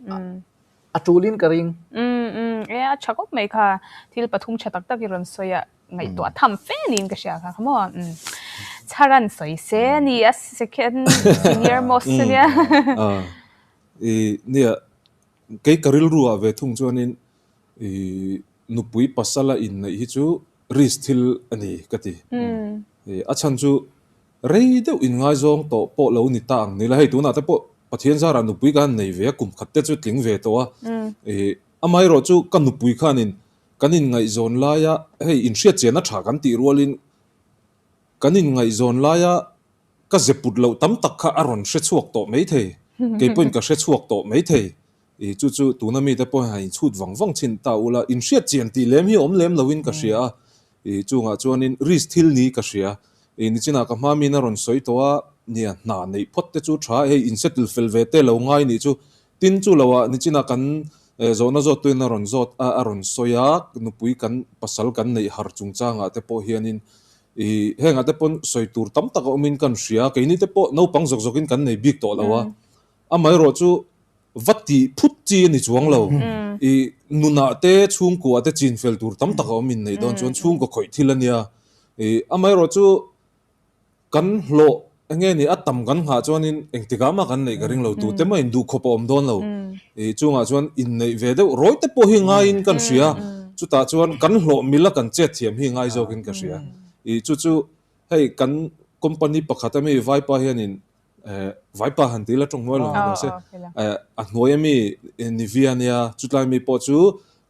a tulin ka ring. E a tha khawp mai kha. Thil pathum tha tak tak i rawn sawi a ngaihtuah tham fe niin ka hria kha kha maw. Chharan sawi se a ni a second senior most ania. I nia kei ka rilru ah ve thung chuanin i nupui pasala inneih hi chu risk thil a ni ka ti. I a chhan chu rei deuh inngaizawng tawh pawh lo ni ta ang ni la hei tunah te pawh Pathian zarah nupui ka han nei ve a kum khat te chu tling ve tawh a. I amaherawh chu ka nupui khanin kan inngaihzawn laia hei inhriatchian a tha kan tih rualin kan inngaihzawn laia Ka ze put loh tam tak kha a rawn hre chhuak tawh mai thei. Kei pawhin ka hre chhuak tawh mai thei. I chu chu tuna mite pawh hian inchhut vang vang thin ta ula, inhriat chian tih lem hi awm lem loin ka hria a. I chungah chuanin risk thil ni ka hria. I nichinah ka hma miin a rawn sawi tawh a, nia hna neih phawt te chu tha, hei insettle fel ve te lo ngai nih chu. Tin chu loah nichinah kan zawhna zawttuin a rawn zawt a, a rawn sawi a, nupui kan pasal kan neih har chungchangah te pawh hianin I hengah te pawn sawi tur tam tak a awmin kan hria, keini te pawh naupang zawk zawkin kan nei bik tawh lo a, amaherawh chu va tih phut chi a ni chuang lo. I nunah te chhungkuah te chin fel tur tam tak a awm inneih dawn chuan chhungkaw khawih thil a nia. I amaherawh chu kan hlawh eng nge ni a tam kan nghah chuanin engtikah mah kan neih ka ring lo, tute mah induhkhawp a awm dawn lo. Ih chungah chuan inneih ve deuh rawi te pawh hi ngaiin kan hria, chutah chuan kan hlawh mila kan chet thiam hi ngai zawkin ka hria. Ih chu chu hei kan company pakhat ami vaipa hianin eh vaipa han ti ila tawng hnuai lo ni se eh a hnuai ami Nivea nia chutlai mi pawh chu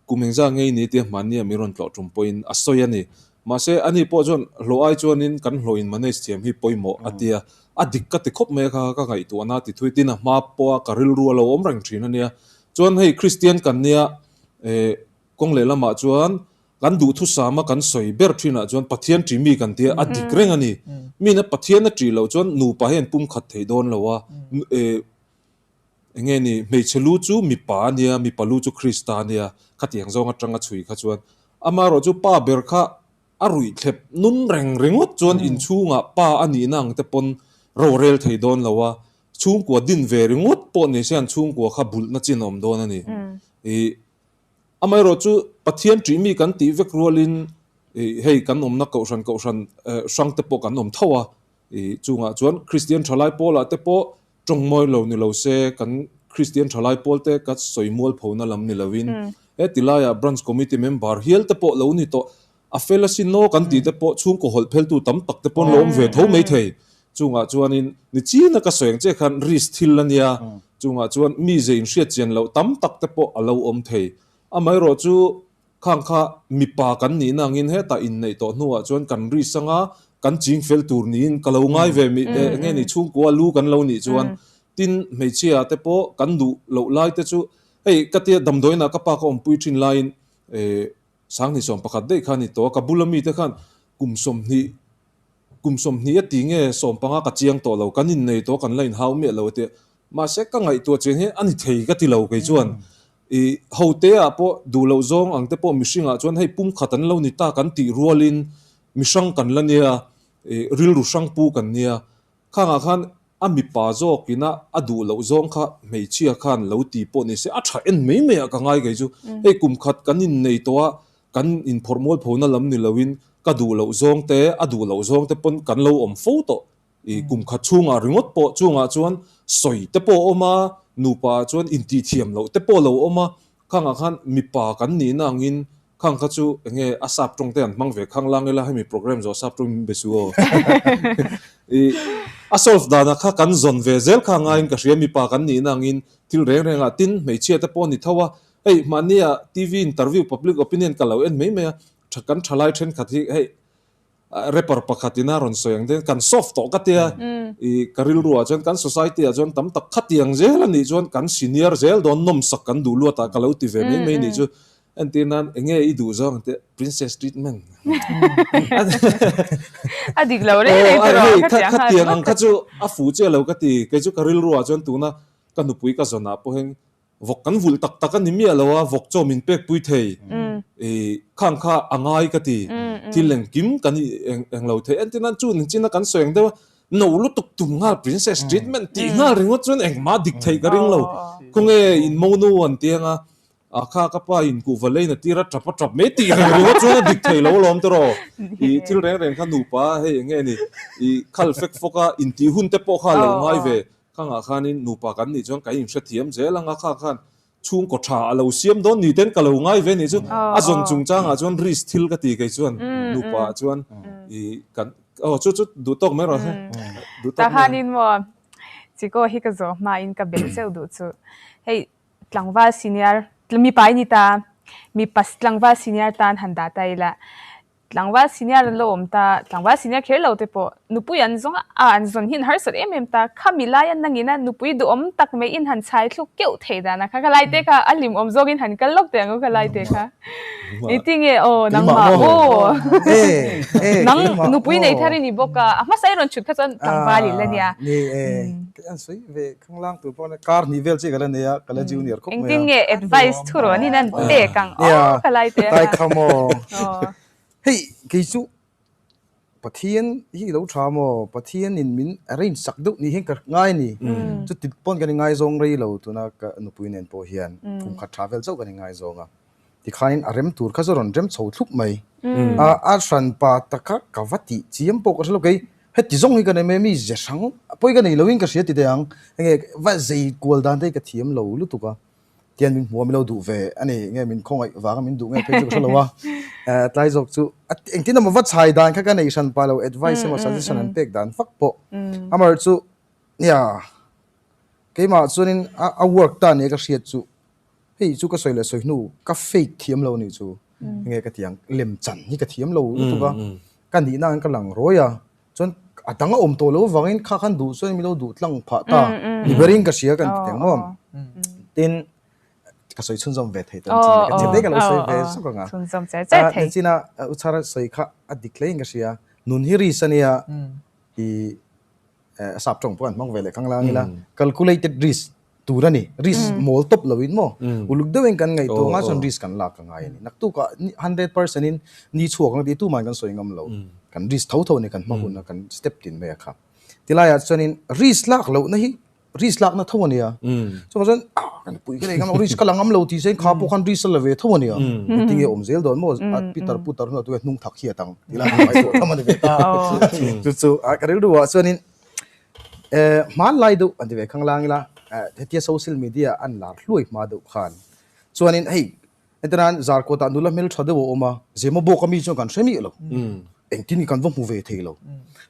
Kum engzah ngei ni tia hmannia min rawn tlawh tum pawhin a sawi a ni. Mahse, ani pawh chuan hlawh ai chuanin kan hlawh in manage thiam hi pawimawh a ti a. A dik ka ti khawp mai a kha ka ngaihtuahna a ti thui tin a hma pawha ka rilru a lo awm reng thin a nia. Chuan hei Kristian kan nia eh kawng lehlamah chuan kan duhthusama kan sawi ber thinah chuan Pathian ṭi mi kan tia a dik reng a ni. Mina Pathian a ṭih loh chuan nupa hian pumkhat thei dawn lo a eh Enge ni, hmeichhe lu chu mipa a nia, mipa lu chu Krista a nia, khatiang zawng atanga chhui kha chuan. Amaherawh chu pa ber kha a ruih thlep nun reng ringawt chuan inchhungah pa a nihna ang te pawn rorel thei dawn lo a, chhungkua din ve ringawt pawh ni se an chhungkua kha bulhna chin a awm dawn a ni. Ih, amaherawh chu Pathian ṭih mi kan tih vek rualin ih hei kan awmna kohhran kohhran hrang te pawh kan awm tho a, ih chungah chuan Kristian ṭhalai pawlah te pawh Tawng mawi lo ni lo se, kan Kristian thalai pawl te ka sawi mual phona lam ni lovin he ti laiah Branch Committee member hial te pawh lo ni tawh, a fel asin aw kan tih te pawh chhungkaw hawlh pheltu tam tak te pawn lo awm ve tho mai thei. Chungah chuanin ni china ka sawi ang che khan risk thil a nia, chungah chuan mi ze inhriat chian loh tam tak te pawh a lo awm thei. Amaherawh chu Khang kha mipa kan nihna angin hetah inneih tawh hnuah chuan kan ri sanga kan ching fel tur niin ka lo ngai ve mi enge ni chhungkua lu kan lo nih chuan tin hmeichhia te pawh kan duh loh lai te chu hei ka tia damdawiinah ka pa ka awmpui thin laiin Sanghnih 11 daih kha a ni tawh a ka bula mite khan kum 20 Kum 20 a ti nge 15 ka chiang tawh lo, kan innei tawh kan la inhau miah lo a ti a. Mahse ka ngaihtuah chian hian a ni thei ka ti lo kei chuan. I hote ah pawh duh loh zawng ang te pawh mihringah chuan hei pumkhat an lo ni ta kan tih rualin mihrang kan la nia, i rilru hrang pu kan nia. Khangah khan a mipa zawkina a duh loh zawng kha hmeichhia khan lo ti pawh ni se a tha en mai mai ah ka ngai kei chu. Hei kum khat kan innei tawh a, kan inphawrh mual phona lam ni loin ka duh loh zawng te, a duh loh zawng te pawn kan lo awm fo tawh. I kum khat chhungah ringawt pawh chungah chuan sawi te pawh a awm a, nupa ah chuan intihthiam loh te pawh a lo awm a, khangah khan mipa kan nihna angin Khang kha chu enge a sap tawng te an hmang ve khang lang ila hemi program zawh sap tawng min be su aw. I a solve danah kha kan zawn ve zel kha ngaiin ka hria mipa kan nihna angin thil reng reng ah tin hmeichhia te pawh a ni tho a, hei mahni ah TV interview public opinion ka lo en mai mai a, tha kan thalai thenkhat hi hei rapper pakhat ina rawn sawi ang te kan soft tawh ka tia i ka rilru ah chuan kan society ah chuan tam tak khatiang zel a nih chuan kan senior zel dawn nawmsak kan duh luat ah ka lo ti ve mai mai nih chu entir nan enge i duh zawng ang te princess treatment a dik lo reng reng chu rawh khatiang ang kha chu a fuh chiah lo ka ti kei chu ka rilru ah chuan tuna ka nupui ka zawn ah pawh hian. Vawk kan vulh tak tak a ni miah lo a, vawk chaw min pek pui thei. I khang kha a ngai ka ti. Thil engkim kan i eng lo thei. Entir nan chu ninchin a kan sawi ang deuh a, no lutuk tum nghal princess treatment tih nghal ringawt chuan engmah dik theih ka ring lo. Khawnge in monu an ti ang a, a kha ka pa in kuhva lei na tir a tap a tap mai tih reng ringawt chuan a dik thei lo alawm tiraw. I thil reng reng kha nupa hei eng nge ni i khal fek fawk a intih hun te pawh kha a lo ngai ve. Khangah khanin nupa kan nih chuan ka inhrethiam zel ang a, kha khan chhungkaw tha a lo siam dawn ni ten ka lo ngai ve nih chu a zawn chungchangah chuan risk thil ka ti kei chuan nupa ah chuan i kan aw chu chu duh tawk mai rawh se duh tawk mai. Takhanin maw Chiko hi ka zawh hmain ka belh cheuh duh chu hei tlangval senior mipa i ni ta mipa tlangval senior tan han dah ta ila Tlangval senior an lo awm ta, tlangval senior kher lo te pawh nupui an zawng a, an zawn hi an harsat em em ta. Khami laia nangin a nupui duhawm tak mai in han chhai thluk keuh thei dan a kha, kha lai te kha a hlim awm zawkin han kal lawk teh ang u kha lai te kha. Engtinge aw nangmah aw nang nupui nei thar i ni bawk a, a hmasa i rawn chhut kha chuan tlangval i la nia. Ni e, an sawi ve khanglang tur pawh kar hnih vel chiah ka la nei a, ka la junior khawp mai a. Engtin nge advice thu rawn in an pek ang aw ka lai te a. Tai kha maw. Hei kei chu Pathian hi i lo tha maw, Pathian in min arrange sak deuh ni hian ka ngai a ni. Chuti pawn kan ingaizawng rei lo tuna ka nupui nen pawh hian kum khat tha vel chauh kan ingaizawng a. Tikhain a rem tur kha chu rawn rem chho thlup mai. A a hranpa taka ka va tih chiam pawh ka hre lo kei heti zawng hi ka nei mai a mi ze hrang pawi ka nei loin ka hria ti teh ang enge va zei kual dan te hi ka thiam lo lutuk a tian min hmuh a min lo duh ve a ni nge min khawngaih vanga min duh nge phei chu ka hre lo a tlai zawk chu engtin emaw va chhai dan kha ka nei hranpa lo advice emaw suggestion an pek dan vak pawh amaherawhchu chu nia keimah chuanin a work ta nia ka hriat chu Hei chu ka sawi leh sawi hnu ka fake thiam lo nih chu enge ka ti ang lem chan hi ka thiam lo lutuk a ka nihna ang ka lang rawi a chuan a dang a awm tawh lo avangin kha khan duh chuan min lo duh tlang phah ta ni berin ka hria kan ti teng maw tin ka sawi chhunzawm ve thei tawn chin ka chin daih ka lo sawi ve zawk ang a nichina u chhara sawi kha a dik hlein ka hria nun hi risk ania i sap tawng pawh an hmang ve leh khang lang ila calculated risk tur a ni risk mawl tawp lo in maw uluk deuhin kan ngaihtuah anga chuan risk kan lak a ngai a ni naktukah 100% in ni chhuak ang tih tuman kan sawi ngam lo kan risk tho tho a ni kan hma hun a kan step tin mai a kha tilaiah chuanin risk lak lohna hi risk lakna tho a nia chuvang chuan ah kan pui ka nei ngam lo risk ka la ngam lo tih se kha pawh khan risk a la ve tho a nia engtin nge awm zel dawn maw a pitar putar hunah tu hnung thak hiat ang tilai ka ngaihtuah tham a ni ve ta chu chu ka rilru ah chuanin eh hmanlai deuh an ti ve khang lang ila hetia social media an lar hluai hma deuh khan chuanin hei Hetinan Zarkawtah nula hmel tha deuh a awm a, Zema bawk ami chuan kan hre miah lo. Engtin kan va hmu ve thei lo.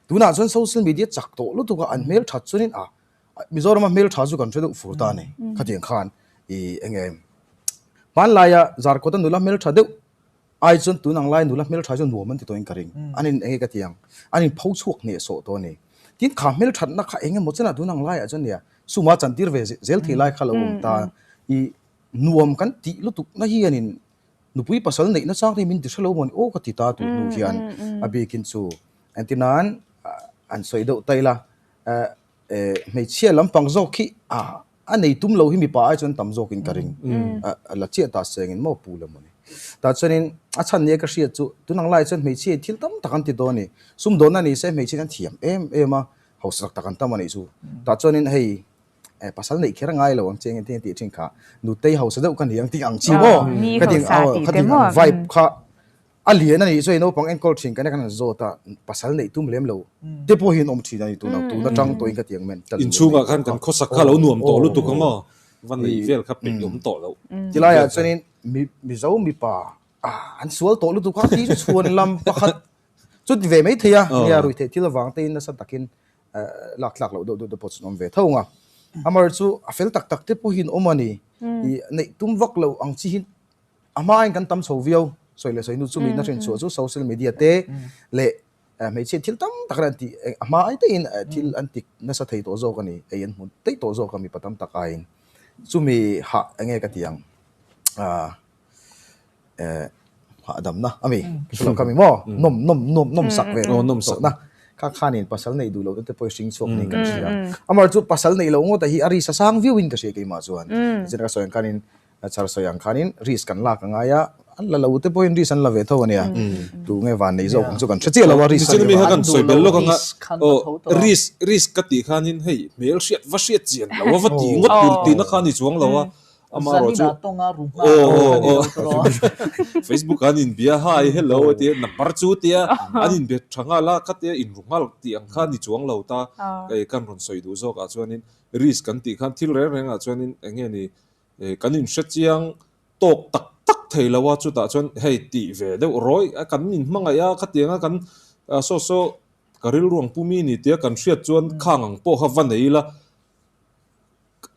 Tunah chuan social media chak tawh lutuk a, an hmel that chuanin a Mizorama hmel tha chu kan hre deuh fur ta a ni. Khatiang khan i enge hmanlaia Zarkawta nula hmel tha deuh ai chuan tun ang lai nula hmel tha chu nuam an ti tawhin ka ring. An in enge ka ti ang, an in pho chhuak hnehsawh tawh a ni. Tin kha hmel thatna kha eng emaw chenah tun ang laiah chuan nia suma chantir ve zel thei lai kha lo awm ta. I Nuam kan tih lutuk na hianin nupui pasal neihna chang te hi min ti hre lo maw ni aw ka ti ta tur hnu hian a bikin chu engtinan an sawi deuh ta ila hmeichhia lampang zawk hi a nei tum lo hi mipa ai chuan tam zawkin ka ring la chiah ta sengin maw pu la maw ni tah chuanin a chhan nia ka hriat chu tunang lai chuan hmeichhia thil tam tak an ti dawn a ni sumdawnna ni se hmeichhia an thiam em em a hausa tak tak an tam a nih chu tah chuanin hei eh pasal neih kher a ngai lo ang che engtin a tih thin kha nutei hausa deuh ka ni ang tih ang chi maw ka ding aw ka ding ang vibe kha a lian a nih chu hei naupang enkawl thin kan kan han zawt a pasal neih tum lem lo te pawh hi an awm thin a ni tun ang tun atang tawhin ka ti ang mental inchhungah khan kan khawsak kha lo nuam tawh lutuk ang aw va neih vel kha peih awm tawh lo tilaiah chuanin mizo mipa an sual tawh lutuk a ti chu chhuan lam pakhat chu ti ve mai thei a nia ruihtheih thil avang te in nasa takin lak tlak loh deuh deuh te pawh chu an awm ve tho ang a. Amar chu a fel tak tak te pawhin awm a ni. I neih tum vak loh ang chi hi a hmain kan tam chho viau. Sawi leh sawi hnu chu mihna hrin chhuah chu social media te leh hmeichhia thil tam tak an tih a hma ai taihin thil an ti nasa thei tawh zawk a ni. Ei an hmu daih tawh zawk a mipa tam tak aiin. Chumi hah enge ka ti ang eh hahdamna a mi ka hre lo kha mi maw nawm nawm nawm nawm sak ve nawm sak na. Kha khanin pasal neih duh loh te pawh i hring chhuak niin kan hria. Amaherawhchu chu pasal neih loh ngawt ah hi a risk a sang viau in ka hria keimah chuan. Tichuan ka sawi ang khanin char sawi ang khanin risk kan lak a ngai a, an la lo te pawhin risk an la ve tho a nia. Tu nge van nei zawk ang chu kan hre chiah lo a risk a nih vang. Kan sawi bel lawk ang a, aw risk risk ka tih khanin hei hmel hriat va hriat chian lo a va tih ngawt tur tihna kha a ni chuang lo a, Amaherawhchu aw aw aw Facebook ah an inbia hi hello a tia number chu tia an inbe tha nghal a khatia inru nghal tih ang kha a ni chuang lo ta hei kan rawn sawi duh zawk ah chuanin risk kan tih khan thil reng reng ah chuanin eng nge ni kan inhre chiang tawk tak tak thei lo a chutah chuan hei tih ve deuh rawih a kan inhmangaih a khatianga kan saw saw ka rilru ang pu mi ni tia kan hriat chuan khang ang pawh kha va nei ila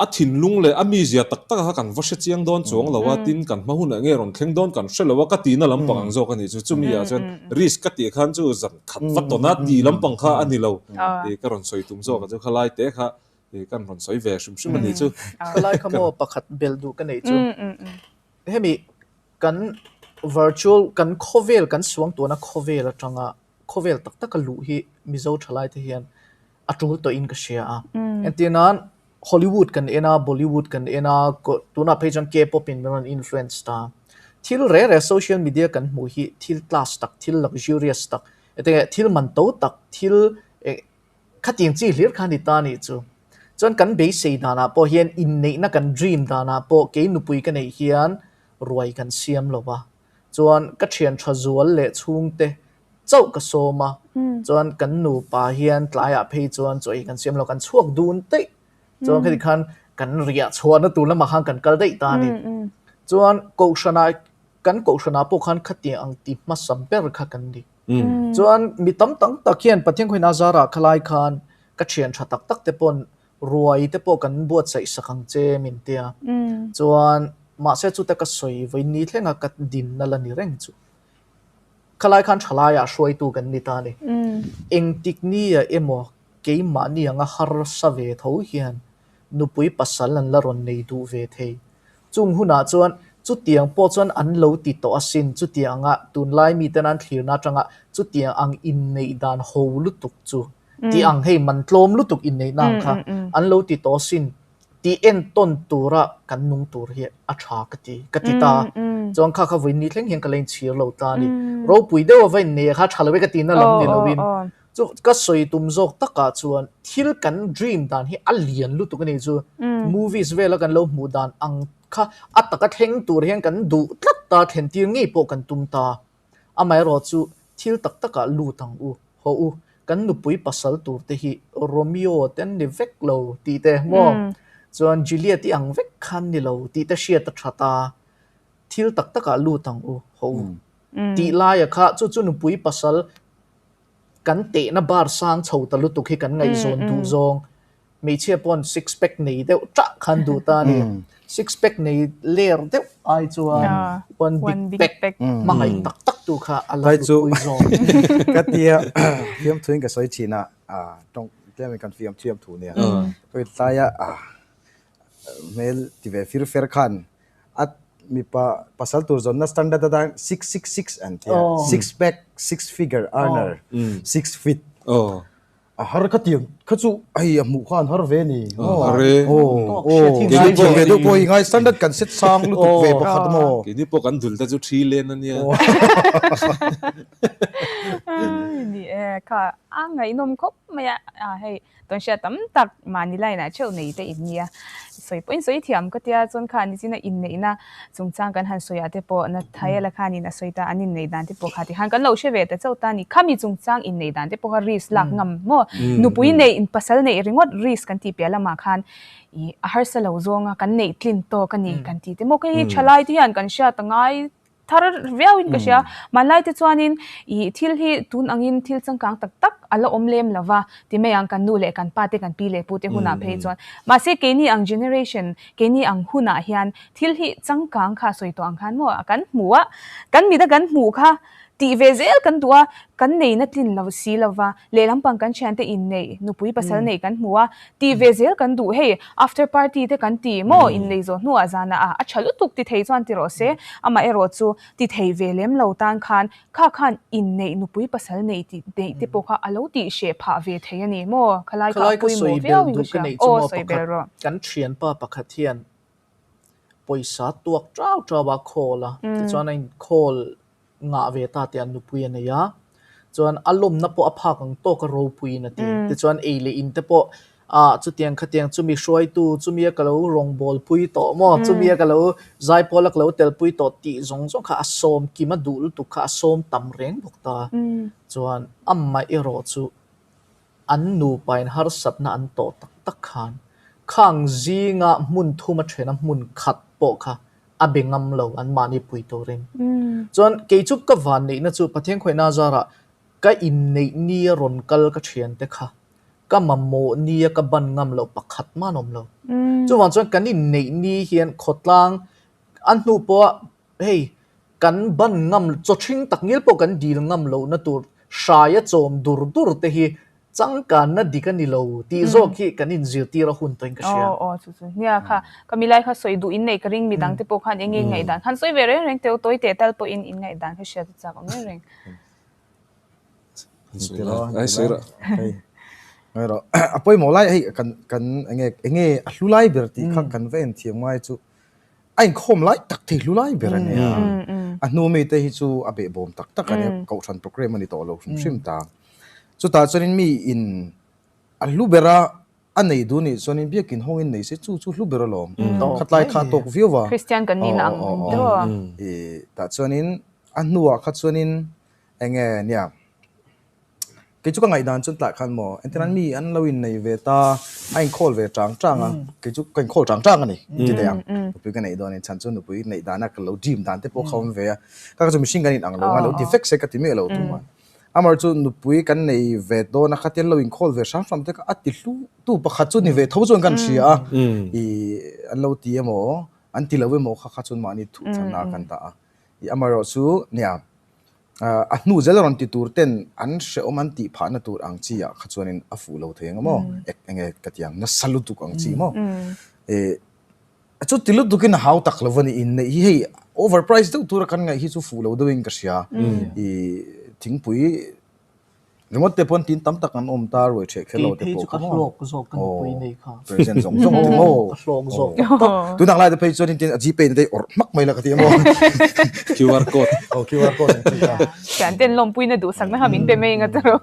A thinlung leh a mizia tak tak kha kan va hre chiang dawn chuang lo a, tin kan hma hunah nge rawn thleng dawn kan hre lo a, ka tihna lampang ang zawk a nih chu. Chumi ah chuan risk ka tih khan chu zan khat va tawn a tih lampang kha a ni lo tih ka rawn sawi tum zawk a chu khalai te kha kan rawn sawi ve hrim hrim a nih chu. Khalai kha maw pakhat bel duh ka neih chu. Hemi kan virtual kan khawvel kan suangtuahna khawvel atanga khawvel tak taka luh hi Mizo thalai te hian a tul tawhin ka hria a. Entir nan Hollywood kan en a, Bollywood kan en a, tunah phei chuan K-pop in min rawn influence ta. Thil reh reh social media kan hmuh hi thil class tak, thil luxurious tak, enge thil man to tak, thil khatiang chi hlir kha a ni ta a nih chu. Chuan kan beisei danah pawh hian inneihna kan dream danah pawh kei nupui ka neih hian ruai kan siam lo va. Chuan ka thian tha zual leh chhungte chauh ka sawm a, chuan kan nupa hian tlaiah phei chuan chaw ei kan siam lo, kan chhuak dun daih. Chuan khati khan kan riah chhuahna tur lamah khan kan kal daih ta a ni. Chuan kohhranah kan kohhranah pawh khan khatiang ang ti hmasa ber kha kan ni. Chuan mi tam tam tak hian Pathian khawiin a zarah khalai khan ka thian tha tak tak te pawn ruai te pawh kan buatsaih sak ang che min tia. Chuan mahse chute ka sawi vawi ni thlenga ka dinna la ni reng chu. Khalai khan thalaiah hruaitu kan ni ta a ni. Engtik nia emaw keimahni anga harsa ve tho hian nupui pasal an la rawn nei duh ve thei. Chung hunah chuan chutiang pawh chuan an lo ti tawh asin, chutiang anga tunlai miten an thlirna atanga chutiang ang inneih dan ho lutuk chu tih ang hei man tlawm lutuk inneihna ang kha an lo ti tawh asin. Tih entawn tura kan nung tur hi a tha ka ti, ka ti ta. Chuan kha kha vawiin ni thleng hian ka la inchhir lo ta a ni. Ropui deuh a va inneih a kha tha lo e ka tihna lam ni loin. Chu ka sawi tum zawk takah chuan thil kan dream dan hi a lian lutuk a nih chu. Movies vela kan lo hmuh dan ang kha a taka thleng tur hian kan duh tlat ta, thlen tir ngei pawh kan tum ta. Amaherawhchu thil tak takah lut ang u, haw u, kan nupui pasal tur te hi Romeo te an ni vek lo tih te maw? Chuan Juliet i ang vek kha an ni lo tih te hriat a tha ta, thil tak takah lut ang u, haw u tih laia kha chu chu nupui pasal kan tehna bar sang chho ta lutuk hi kan ngaihzawn duh zawng. Hmeichhia pawn six pack nei deuh ṭah khan duh ta a ni. Six pack nei ler deuh ai chuan one big pack hmangaih tak tak tu kha a la hlutpui zawk. Ka tia fiamthuin ka sawi thin a, tawng tlemin kan fiam thiam thu nia. Ka tlaia hmel ti ve fir fer khan a mipa pasal tur zawnna standard atan six six six an tia, six pack, six figure earner, six feet. A har kha tiang kha chu hei a hmuh khan har ve ni. Har e. Keini pawh ve deuh pawh hi ngai standard kan set sang lutuk ve pakhat maw. Keini pawh kan dul te chu thi len a nia. Ni e kha a ngaihnawm khawp mai a hei tawnhriat tam tak mahni line ah theuh nei te in nia. Sawi pawhin sawi thiam ka tia chuan kha nichina inneihna chungchang kan han sawi ah te pawh Nathaela khanin a sawi ta an inneih dan te pawh kha tikhan kan lo hre ve ta chauh ta a ni. Khami chungchang inneih dan te pawh kha risk lak ngam maw? Nupui neih pasal neih ringawt risk kan tih piah lamah khan ih a harsa lo zawnga kan neih tlin tawk a ni kan tih te maw? Kei hi thalai te hian kan hriat a ngai thar viau in ka hria. Hmanlai te chuanin ih thil hi tun angin thil changkang tak tak a la awm lem lo va ti mai ang kan nu leh kan pa te kan pi leh pu te hunah phei chuan. Mahse keini ang generation keini ang hunah hian thil hi changkang kha sawi tawh ang khan maw kan hmu a kan mit a kan hmuh kha. Tih ve zel kan duh a, kan neihna tlin lo si lo va, lehlam pang kan thiante inneih, nupui pasal neih kan hmu a, tih ve zel kan duh. Hei, after party te kan ti maw, inneih zawh hnuah zanah a, a tha lutuk ti thei chuan ti rawh se, amaherawh chu ti thei ve lem lo tan khan kha khan inneih nupui pasal neih tih neih te pawh kha a lo tih hreh phah ve thei a ni maw? Khalai kha a Khalai ka pawimawh sawi viau bel in ka duh ka hria. neih chu Aw maw sawi pakhat bel rawh. kan thianpa pakhat hian pawisa tuak tau tau a khawl a, tichuan a inkhawl ngah ve ta tih an nupui a nei a, chuan a lawmna pawh a phak ang tawk a ropuiin a ti. Tichuan ei leh in te pawh ah chutiang khatiang chumi hruaitu chumia ka lo rawngbawlpui tawh maw chumia ka lo zaipawl a ka lo telpui tawh tih zawng zawng kha a sawm kim a duh lutuk kha a sawm tam reng bawk ta. Chuan amah erawh chu An nupain harsatna an tawh tak tak khan khang zinga hmun thum a thena hmun khat pawh kha a be ngam lo anmahni pui turin. Chuan kei chu ka van neihna chu Pathian khawihna zarah ka inneih nia rawn kal ka thiante kha ka mamawh nia ka ban ngam loh pakhat mah an awm lo. Chuvang chuan kan inneih ni hian khawtlang a hnu pawha Hei, kan ban ngam, chaw ṭhing tak ngial pawh kan dil ngam lohna tur hraia chawm dur dur te hi changkanna dik a ni lo tih zawk hi kan inzirtir a hun tawhin ka hria. Aw, aw, chu chu. Nia kha, ka milai kha sawi duh in nei ka ring midang te pawh khan eng nge ngaihdan khan sawi ve reng reng teu tawi teh tal pawhin in ngaihdan kha hriat a chak awm reng reng. A pawimawh lai hei kan kan enge enge a hlu lai ber tih kha kan va en thiam ngai chu a inkhawm lai tak thei hlu lai ber a nia. A hnu mi te hi chu a behbawm tak tak a nia, kohhran programme a ni tawh lo hrim hrim ta. Chutah chuanin mi in a hlu ber a, a nei duh nih chuanin biakin hawngin nei se chu chu hlu ber alawm. Khatlai kha a tawk viau a. Kristian kan nihna ang deuh a. Tah chuanin a hnuah kha chuanin enge nia. Kei chu ka ngaihdan chuan tlai khan maw entirnan mi an lo innei ve ta a inkhawl ve chang chang a kei chu ka inkhawl chang chang a ni ti thei ang nupui ka neih dawn in chhan chu nupui neih dana ka lo dream dan te pawh kha awm ve a ka chu mihring kan inang lo a lo ti vek se ka ti miah lo tumah amaherawh chu nupui kan nei ve dawn a khatia an lo inkhawl ve hram hram te kha a ti hlu tu pakhat chu ni ve tho chuan kan hria a ih an lo ti emaw an ti lo emaw kha kha chuan mahni thuhthlanna ah kan dah a ih amaherawh chu nia. A hnu zel rawn ti tur ten an hrehawm an tih phahna tur ang chi ah kha chuanin a fuh lo thei ang maw? Ek enge ka ti ang nasa lutuk ang chi maw? Eh chu ti lutukin a hau tak lo a ni inneih hi hei over price deuh tura kan ngaih hi chu fuh lo deuhin ka hria. Ih thingpui Ringawt te pawn tin tam tak an awm ta ruai ṭheh kher lo te pawh kha maw? Kei phei chu ka hlawk zawk ka nupui nei kha. Present zawng zawng te maw? Ka hlawk zawk tak tak. Tunah lai te phei chuan tin a Gpay na te awrh hmak mai la ka ti a maw? QR code. Oh QR code ang chi kha. Thian ten lawmpuina duhsakna kha min pe mai anga tawh.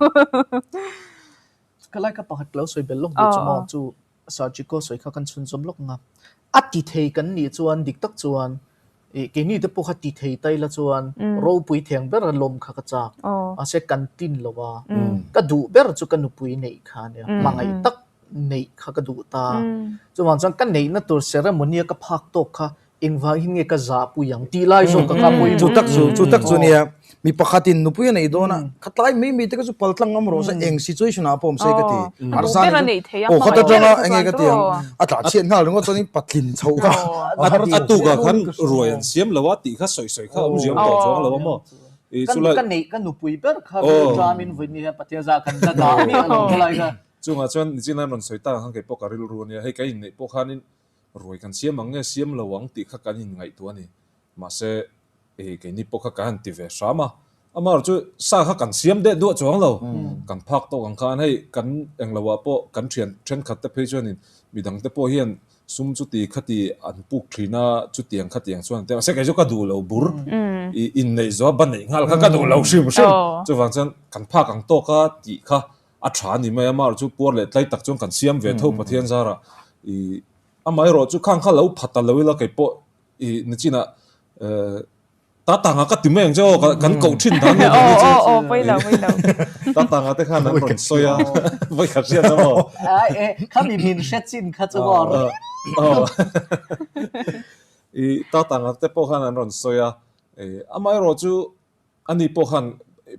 Ka lai ka pakhat ka lo sawi bel lawk duh chu maw chu Sergio sawi kha kan chhunzawm lawk ang a. A ti thei kan nih chuan dik tak chuan Ih keini te pawh kha ti thei ta ila chuan ropui theng ber a lawm kha ka chak. Mahse kan tin lo a, ka duh ber chu ka nupui neih kha a nia, hmangaih tak neih kha ka duh ta. Chuvang chuan ka neihna tur ceremony a ka phak tawk kha engvangin nge ka zahpui ang tih lai zawk ka kha pawimawh. Chu tak chu, chu tak chu nia. Mi pakhatin nupui a neih dawn a, kha tlai mai mai te kha chu pal tlang ngam rawh se, eng situation ah pawh awm se ka ti. Arsa ni chu, aw kha ta tanga enge ka ti ang, a tla chhiat nghal ringawt chuan in patlin chhoh kha. A tukah khan ruai an siam lo a tih kha sawi sawi kha awmzia awm tawh chuang lo a maw. Ka neih ka nupui ber kha ril ṭamin vawiin hian Pathian zah kan la dah miah lo khalai kha. Chungah chuan nichin an rawn sawi tak ang khan kei pawh ka rilru a nia, hei ka inneih pawh khanin ruai kan siam ang nge siam lo ang tih kha kan inngaihtuah a ni. Mahse Ei keini pawh kha ka han ti ve hram a, amaherawh chu sa kha kan siam deh duah chuang lo, kan phak tawk ang khan hei kan englo ah pawh kan thian thenkhat te phei chuanin midang te pawh hian sum chuti khati an puk thin a, chutiang khatiang chuan an ti a, mahse kei chu ka duh lo bur, i inneih zawh a ba neih nghal kha ka duh lo hrim hrim, chuvang chuan kan phak ang tawk a tih kha a tha a ni mai a, amaherawh chu puar leh tlai tak chuan kan siam ve tho Pathian zarah i amaherawh chu khang kha lo pha ta lo ila kei pawh I nichinah ta tanga ka ti mai ang che aw kan koh thin dan ni ni chu. Aw aw pawi lo pawi lo. Ta tanga te khan an rawn sawi a vawi khat hriat a maw. Ai e khami min hre chin kha chu maw. I ta tanga te pawh khan an rawn sawi a amaherawh chu Ani pawh khan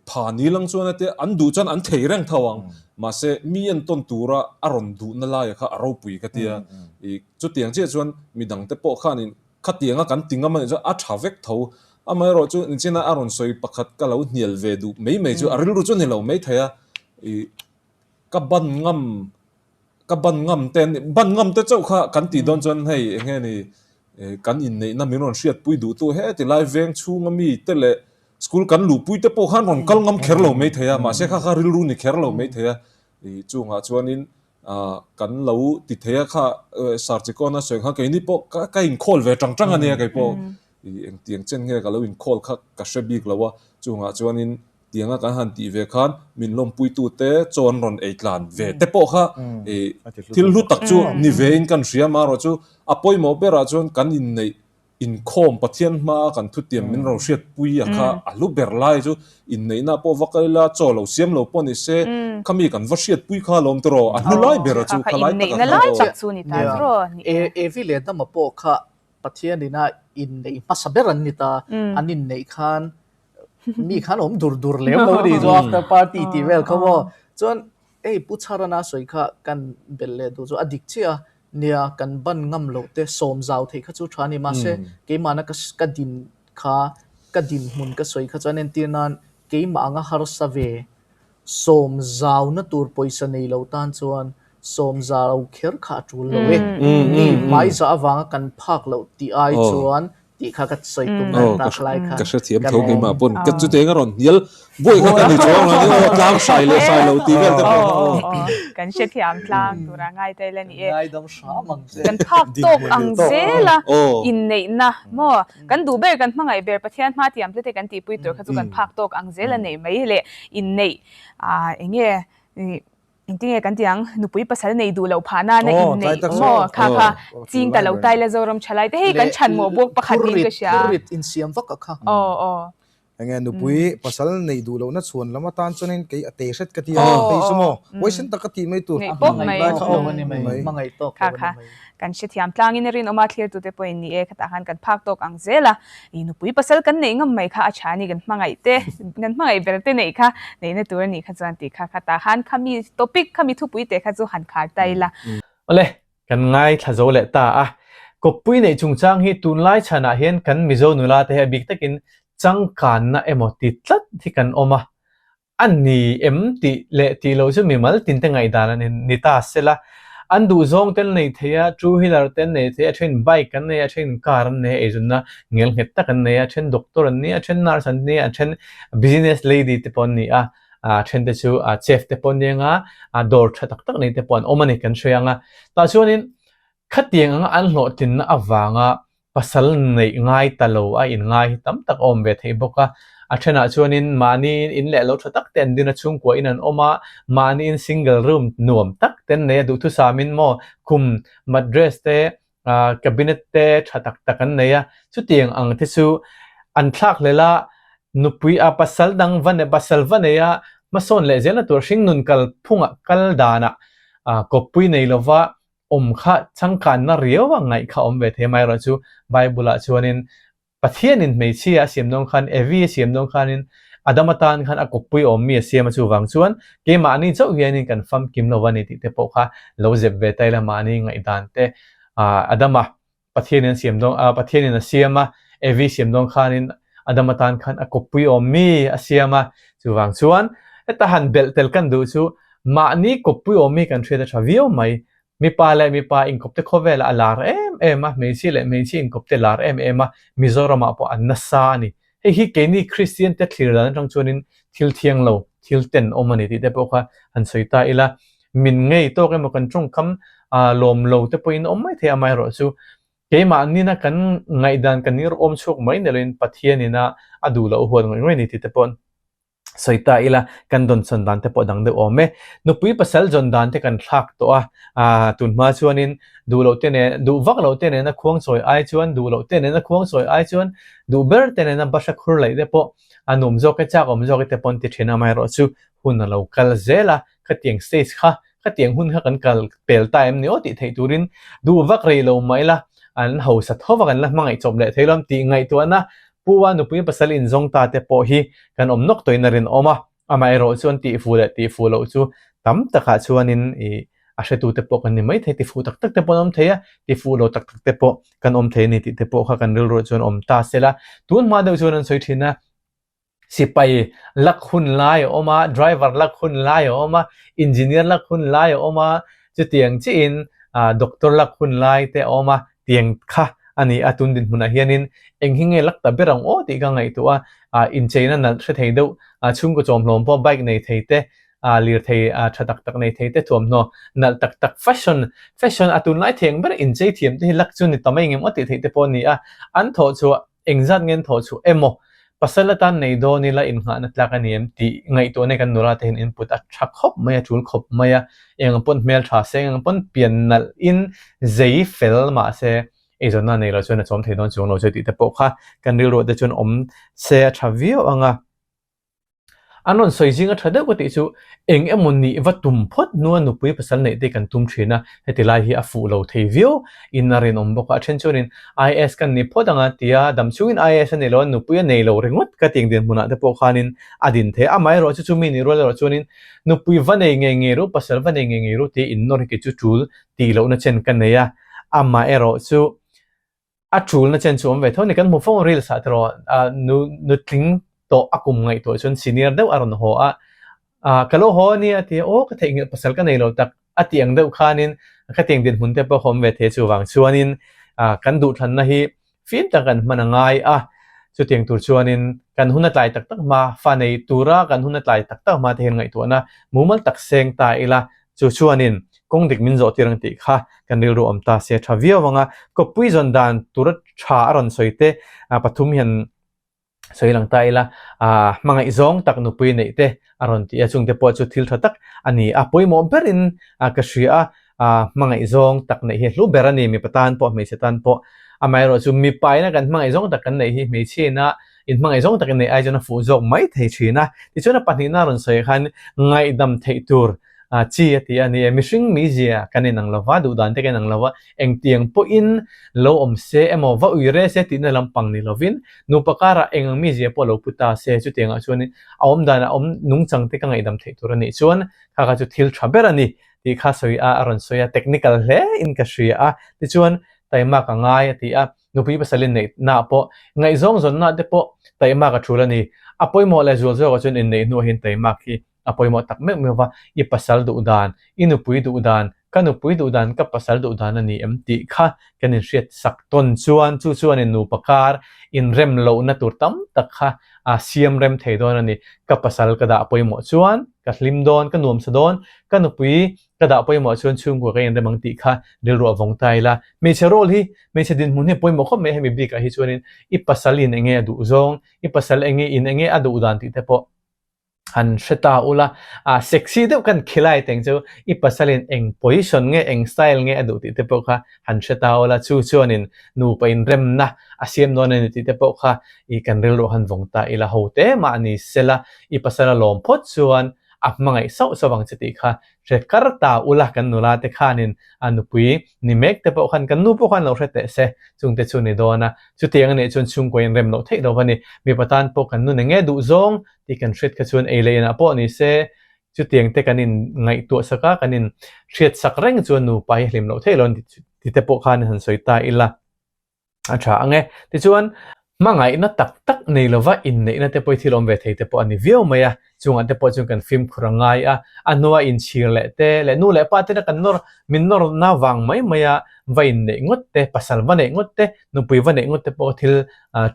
pha ni lang chuan a tia, an duh chuan an thei reng tho ang, mahse mi entawn tura a rawn duhna laia kha a ropui ka tia, i chutiang chiah chuan midangte pawh khanin khatianga kan ti ngam a nih chuan a tha vek tho. Amaherawh chu nichina a rawn sawi pakhat ka lo hnial ve duh mai mai chu a rilru chu a ni lo maithei a, ih ka ban ngam ka ban ngam te an ban ngam te chauh kha kan tih dawn chuan hei eng nge ni kan inneihna min rawn hriatpui duh tu he ti lai veng chhunga mi te leh school kan luhpui te pawh khan rawn kal ngam kher lo maithei a mahse kha kha rilru ni kher lo maithei a ih chungah chuanin ah kan lo ti thei a kha Sarchikawna sawi khan keini pawh ka ka inkhawl ve tang tang ania keipawh ih engtiang chen nge ka lo inkhawl kha ka hre bik lo a chungah chuanin Tianga kan han tih ve khan min lawmpuitute chaw an rawn ei tlan ve te pawh kha ih thil hlu tak chu ni vein kan hria amaherawh chu a pawimawh berah chuan kan inneih inkhawm Pathian hmaa kan thutiam min rawn hriatpui a kha a hlu ber lai chu inneihna pawh va kal ila chaw lo siam lo pawh ni se khami kan va hriatpui kha lawm tawh a hlu lai ber a chu kha lai tak a kha aw. Evi leh Adama pawh kha Pathianin a inneih hmasa ber an ni ta, an inneih khan mi khan awm dur dur lem lo ni chu after party tih vel kha maw chuan hei pu Chharana sawi kha kan belh leh duh chu a dik chiah a nia kan ban ngam loh te sawm zau theih kha chu tha a ni mahse keimahna ka ka din kha ka dinhmun ka sawi kha chuan entir nan keimah anga harsa ve Sawm zauna tur pawisa nei lo tan chuan sawm zau kher kha a tul lo e. Mi hmaiza avanga kan phak loh tih ai chuan tih kha ka sawi tum na tak lai kha. Ka hrethiam tho keimah pawn ka chuteng a rawn hnial buai kha ka ni chuang lo ni aw tlang hrai leh hrai lo tih vel te pawh kha aw. Kan hrethiam tlang tura ngai ta ila ni e. Ngaidam hram ang che. Kan phak tawk ang zela inneihna maw Kan duh ber, kan hmangaih ber Pathian hma tiam tlete kan tihpui tur kha chu kan phak tawk ang zel a neih mai leh inneih ah eng nge engtin nge kan tih ang nupui pasal nei duh loh phah nana inneih maw kha kha ching ta lo tai la Zoram thalai te hei kan chhan mawh bawk pakhat niin ka hria. Phurrit insiam vak a kha. Aw aw. Enge nupui pasal neih duh lohna chhuan lam atan chuanin kei a te hret ka ti a, hei chu maw huaisen tak ka tih mai tur. Neih pawp mai. Lai kha awm mai. Hmangaih tawk lo a ni mai. Kan hrethiam tlangin a rinawm a, thlirtute pawhin ni e, khatah khan kan phak tawk ang zel a, i nupui pasal kan neih ngam mai kha a tha a ni, kan hmangaih te, kan hmangaih ber te neih kha neihna tur a nih kha chuan tih kha khatah khan khami topic, khami thupui te kha chu han khar ta ila. Awle, Kan ngaithla zo leh ta a, kawppui neih chungchang hi tunlai chhanah hian kan Mizo nula te hi a bik takin changkanna emaw ti tlat hi kan awm a, a ni em tih leh tih loh chu mimal tinte ngaihdan a ni ta sela, an duhzawng te an nei thei a, two wheeler te an nei thei a, a then bike an nei a, a then car an nei a, eizawnna ngel nghet tak an nei a, a then doctor an ni a, a then nurse an ni a, a then business lady te pawh an ni a. a then te chu a chef te pawh aniang a, a dawr tha tak tak nei te pawh an awm a ni kan hria ang a. Tah chuanin khatiang anga an hlawhtlinna avanga pasal neih ngai ta lo a inngai hi tam tak a awm ve theih bawk a. A thenah chuanin mahni in leh lo tha tak te an din a, chhungkua in an awm a, mahni in single room nuam tak te an nei a, duhthusamin maw khum mattress te cabinet te tha tak tak an nei a, chutiang ang te chu an thlak hlel a, nupui a pasal dang va nei pasal va nei a, hmasawn leh zelna tur hringnun kal phungah kal danah kawppui nei lova awm kha changkanna riau a ngaih kha awm ve thei amaherawhchu Bible ah chuanin Pathianin hmeichhia a siam dawn khan, Evi a siam dawn khanin Adama tan khan a kawppui awm mi a siam a, chuvang chuan keimahni chauh hianin kan famkim lo a ni tih te pawh kha lo zep ve ta ila mahni ngaihdan te Adama Pathianin a siam dawn Pathianin a siam a, Evi siam dawn khanin Adama tan khan a kawppui awm mi a siam a, chuvang chuan heta han belh tel kan duh chu mahni kawppui awm mi kan hriat a tha viau mai. Mipa leh mipa inkawpte khawvelah a lar em em a, hmeichhia leh hmeichhia inkawpte lar em em a, Mizoramah pawh an nasa a ni. Hei hi keini Kristian te thlir dan atang chuanin thil thiang lo, thil ten awm a ni tih te pawh kha han sawi ta ila. Min ngei tawk emaw kan tawngkam lawm lo te pawhin awm mai thei amaherawhchu keimah nina kan ngaihdan kan irawm chhuak mai ni loin Pathianin a a duh loh huat ngawih ngawih a ni tih te pawh Sawi ta ila, kan dawnsawn dan te pawh dang deuh awm e. Nupui pasal zawn dan te kan thlak tawh a, aah tun hma chuanin duh loh te nen, duh vak loh te nena khuang chawi ai chuan, duh loh te nena khuang chawi ai chuan, duh ber te nena bahra khur laih te pawh a nuam zawk e, chak awm zawk e te pawh an ti thin a, amaherawh chu hun a lo kal zel a, khatiang stage kha, khatiang hun kha kan kal pel ta em ni aw tih theih turin duh vak rei lo mah ila an hausa tho a kan la hmangaih chawp leh thei lo ang tih ngaihtuahna Pu-a nupui pasal inzawng ta te pawh hi kan awm nawk tawhin a rinawm a, amaherawh chuan tihfu leh tihfu loh chu tam takah chuanin ih A hretute pawh kan ni maithei, tifuh tak tak te pawh an awm thei a, tifuh lo tak tak te pawh kan awm thei a ni tih te pawh kha kan rilruah chuan awm ta se la. Tun hma deuh chuan an sawi thin a, sipai lak hun lai a awm a, driver lak hun lai a awm a, engineer lak hun lai a awm a, chutiang chiahin doctor lak hun lai te a awm a, tiang kha a ni a. Tun dinhmunah hianin eng hi nge lak ta ber ang aw tih ka ngaihtuah a, incheina nalh hre thei deuh, chhungkaw chawmhlawm pawh bike nei thei te, lirthei tha tak tak nei thei te thuamhnaw nalh tak tak fashion fashion a tunlai theng ber inchei thiam te hi lak chu ni ta mai engemaw tih theih te pawh a ni a, an thawh chhuah engzat nge an thawh chhuah emaw pasal atan nei dawn ila innghahna tlak a ni em tih ngaihtuahna kan nula te hian input a tha khawp mai a tul khawp mai a, eng pawn hmel tha se eng pawn pian nalh in zei fel mahse eizawnna nei lo chuan a chawm thei dawn chuang lo chu tih te pawh kha kan rilruah te chuan awm se a tha viau ang a. An rawn sawi zinga tha deuh ka tih chu eng emaw nih va tum phawt hnua nupui pasal neih te kan tum thin a, heti lai hi a fuh lo thei viau in a rinawm bawk a, a then chuanin IAS kan ni phawt ang a tia dam chungin IAS a nei lo a, nupui a nei lo ringawt ka tih ang dinhmunah te pawh khanin a din thei a, amaherawh chu chumi nih rual erawh chuanin nupui va nei ngei ngei ru, pasal va nei ngei ngei ru tih innawr hi kei chu tul tih lohna chen ka nei a, amaherawh chu A tul na chen chu awm ve tho a ni. Kan hmu fo ang reels ah tiraw nu nutling tawh a kum ngaihtuah chuan senior deuh a rawn haw a, ka lo haw a nia a ti a, aw ka theihnghilh pasal ka nei lo tak a tih ang deuh khanin khatiang dinhmun te pawh a awm ve thei a chuvang chuanin kan duhthlanna hi fim tak kan hman a ngai a, chutiang tur chuanin kan hun a tlai tak tak hma fa nei tura kan hun a tlai tak tak hma te hian ngaihtuahna mumal tak seng ta ila Chu chuanin kawng dik min zawh tir ang tih kha kan rilru awm ta se tha viau ang a, kawppui zawn dan tura tha a rawn sawi te pathum hian sawi lang ta ila, hmangaih zawng tak nupui neih te a rawn ti a, chungte pawh chu thil tha tak a ni a, pawimawh berin ka hria a, hmangaih zawng tak neih hi hlu ber a ni, mipa tan pawh hmeichhe tan pawh, amaherawhchu mipa ina kan hmangaih zawng tak kan neih hi hmeichhia ina inhmangaih zawng tak in neih ai chuan a fuh zawk mai thei thin a, tichuan a pahnihna a rawn sawi khan ngaihdam theih tur chi a ti a ni e, mihring mizia kan inang lo va, duhdan te kan inang lo va, engtiang pawhin lo awm se emaw va ui re se tihna lampang ni lovin nupa karah eng ang mizia pawh lo pu ta se chutiangah chuanin a awm danah awm nungchang te ka ngaihdam theih tur a nih chuan kha kha chu thil tha ber a ni tih kha sawi a a rawn sawi a, technical hle in ka hria a, tichuan taimak a ngai a ti a. Nupui pasal inneihnaah pawh, ngaihzawng zawnnaah te pawh taimak a tul a ni. A pawimawh leh zual zawkah chuan inneih hnuah hian taimak hi a pawimawh tak meuh meuh va, i pasal duh dan, i nupui duh dan, ka nupui duh dan, ka pasal duh dan a ni em tih kha kan inhriat sak tawn chuan chu chuan in nupa kar inrem lohna tur tam tak kha a siam rem thei dawn a ni. Ka pasal ka dah pawimawh chuan ka hlim dawn, ka nuamsa dawn, ka nupui Ka dah pawimawh chuan chhungkua ka inrem ang tih kha rilru a vawng ta ila. Hmeichhe role hi, hmeichhe dinhmun hi a pawimawh khawp mai hemi bikah hi chuanin i pasal in enge a duh zawng, i pasal enge in enge a duh dan tih te pawh han hre ta ula. Ah sexy deuh kan khilai teng chu i pasal in eng position nge, eng style nge a duh tih te pawh kha han hre ta ula. Chu chuanin nupa inremna a siam dawn a ni tih te pawh kha i kan rilru han vawng ta ila. Ho te mah ni sela i pasal a lawm phawt chuan a hmangaih sauh sauh ang che tih kha hre kar ta ula kan nula te khanin a nupui ni mek te pawh khan kan nu pawh khan lo hre teh se chungte chu ni dawn a, chutiang a nih chuan chhungkaw in rem loh theih lo a ni. Mipa tan pawh kan nun eng nge duh zawng tih kan hriat kha chuan ei leh inah pawh ni se chutiang te kan in ngaihtuah sak a, kan in hriat sak reng chuan nupa hi hlim loh theih lo a ni tih te pawh khan han sawi ta ila. A tha ang e. Tichuan, hmangaihna tak tak nei lova inneihna te pawh hi thil awm ve thei te pawh a ni viau mai a. Chungah te pawh chuan kan fimkhur a ngai a, a hnua inchhir leh te leh nu leh pa tena kan nawr, min nawrna vang mai maia va inneih ngawt te, pasal va neih ngawt te, nupui va neih ngawt te pawh thil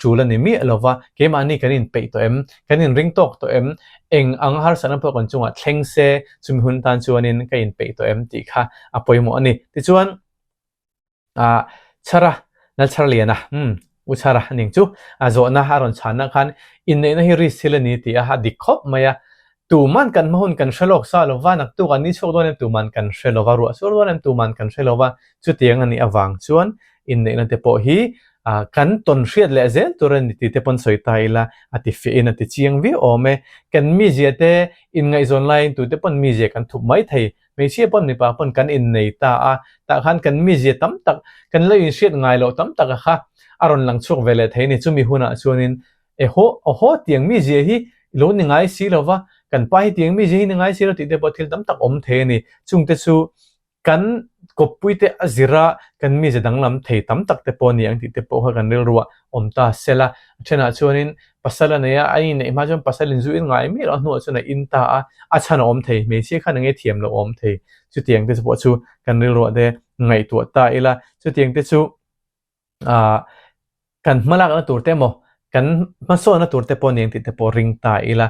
tul a ni miah lova. Keimahni kan inpeih tawh em? Kan inring tawk tawh em? Eng ang harsatna pawh kan chungah thleng se chumi hun tan chuanin ka inpeih tawh em tih kha a pawimawh a ni. Tichuan. Ah Chhara, Lalchharliana, umm, U Chhara a ning chu a zawhna a rawn chhanna khan inneihna hi risk thil a ni tih a a dik khawp mai a. Tuman kan hma hun kan hre lawk sa lo va, naktuk an ni chhuak dawn em tuman kan hre lo va, ruah sur dawn em tuman kan hre lo va, chutiang a nih avang chuan inneihna te pawh hi kan tawn hriat leh zel tur a ni tih te pawn sawi ta ila a ti fiahin a ti chiang viau awm e. Kan mizia te inngaihzawn laiin tute pawn mizia kan thup mai thei Hmeichhia pawn mipa pawn kan innei ta a, tah khan kan mizia tam tak, kan lo inhriat ngai loh tam taka kha a rawn lang chhuak ve leh thei a ni. Chumi hunah chuanin ehaw, awhaw tiang mizia hi i lo ni ngai si lo va, kan pa hi tiang mizia hi ni ngai si lo tih te pawh thil tam tak awm thei a ni. Chungte chu Kan kawppuite a zira kan mize danglam thei tam tak te pawh a ni ang tih te pawh kha kan rilruah awm ta sela. A thenah chuanin pasal a nei a, a inneih hma chuan pasal in zu in ngai miah loh a hnuah chuan a in ta a, a chhan a awm thei, hmeichhia khan enge thiam loh a awm thei. Chutiang te pawh chu kan rilruah te ngaihtuah ta ila, chutiang te chu ah kan hmalakna tur te emaw kan hmasawnna tur te pawh nen tih te pawh ring ta ila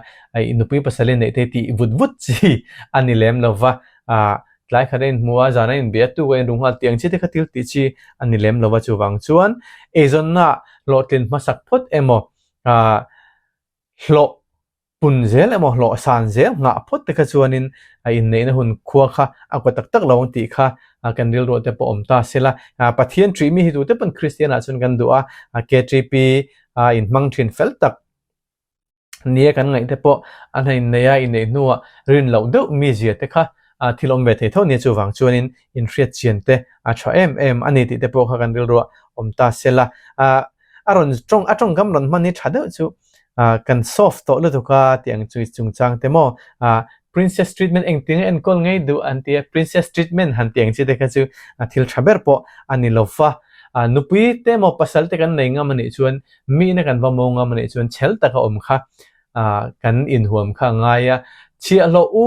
i nupui pasal in neih te tih vut vut chi a ni lem lo va ah tlai khat a inhmu a zan a inbia tu a inru nghal tih ang chi te kha thil tih chi a ni lem lo va chuvang chuan eizawnna hlawhtlin hmasak phawt emaw ah hlawh Pun zel emaw hlawh san zel nghah phawt te kha chuanin a inneihna hun khua kha a kaw tak tak lo ang tih kha kan rilruah te pawh awm ta sela. Pathian ṭih mi hi tute pawn Kristian ah chuan kan duh a, KTP a inhmang ṭhin fel tak nia kan ngaih te pawh an han inneih a, inneih hnuah rin loh deuh mizia te kha thil awm ve thei tho nia chuvang chuanin inhriat chian te a ṭha em em a ni tih te pawh kha kan rilruah awm ta sela. A rawn tawng a tawngkam rawn hman hi tha deuh chu ah kan soft tawh lutuk a tih ang chu chungchang te maw ah princess treatment engtin nge enkawl ngei duh an ti a princess treatment han tih ang chi te kha chu a thil tha ber pawh a ni lo va ah nupui te emaw pasal te kan nei ngam a nih chuan mihna kan va maw ngam a nih chuan chhel taka awm kha ah kan inhuam kha a ngai a chhiahhlawh u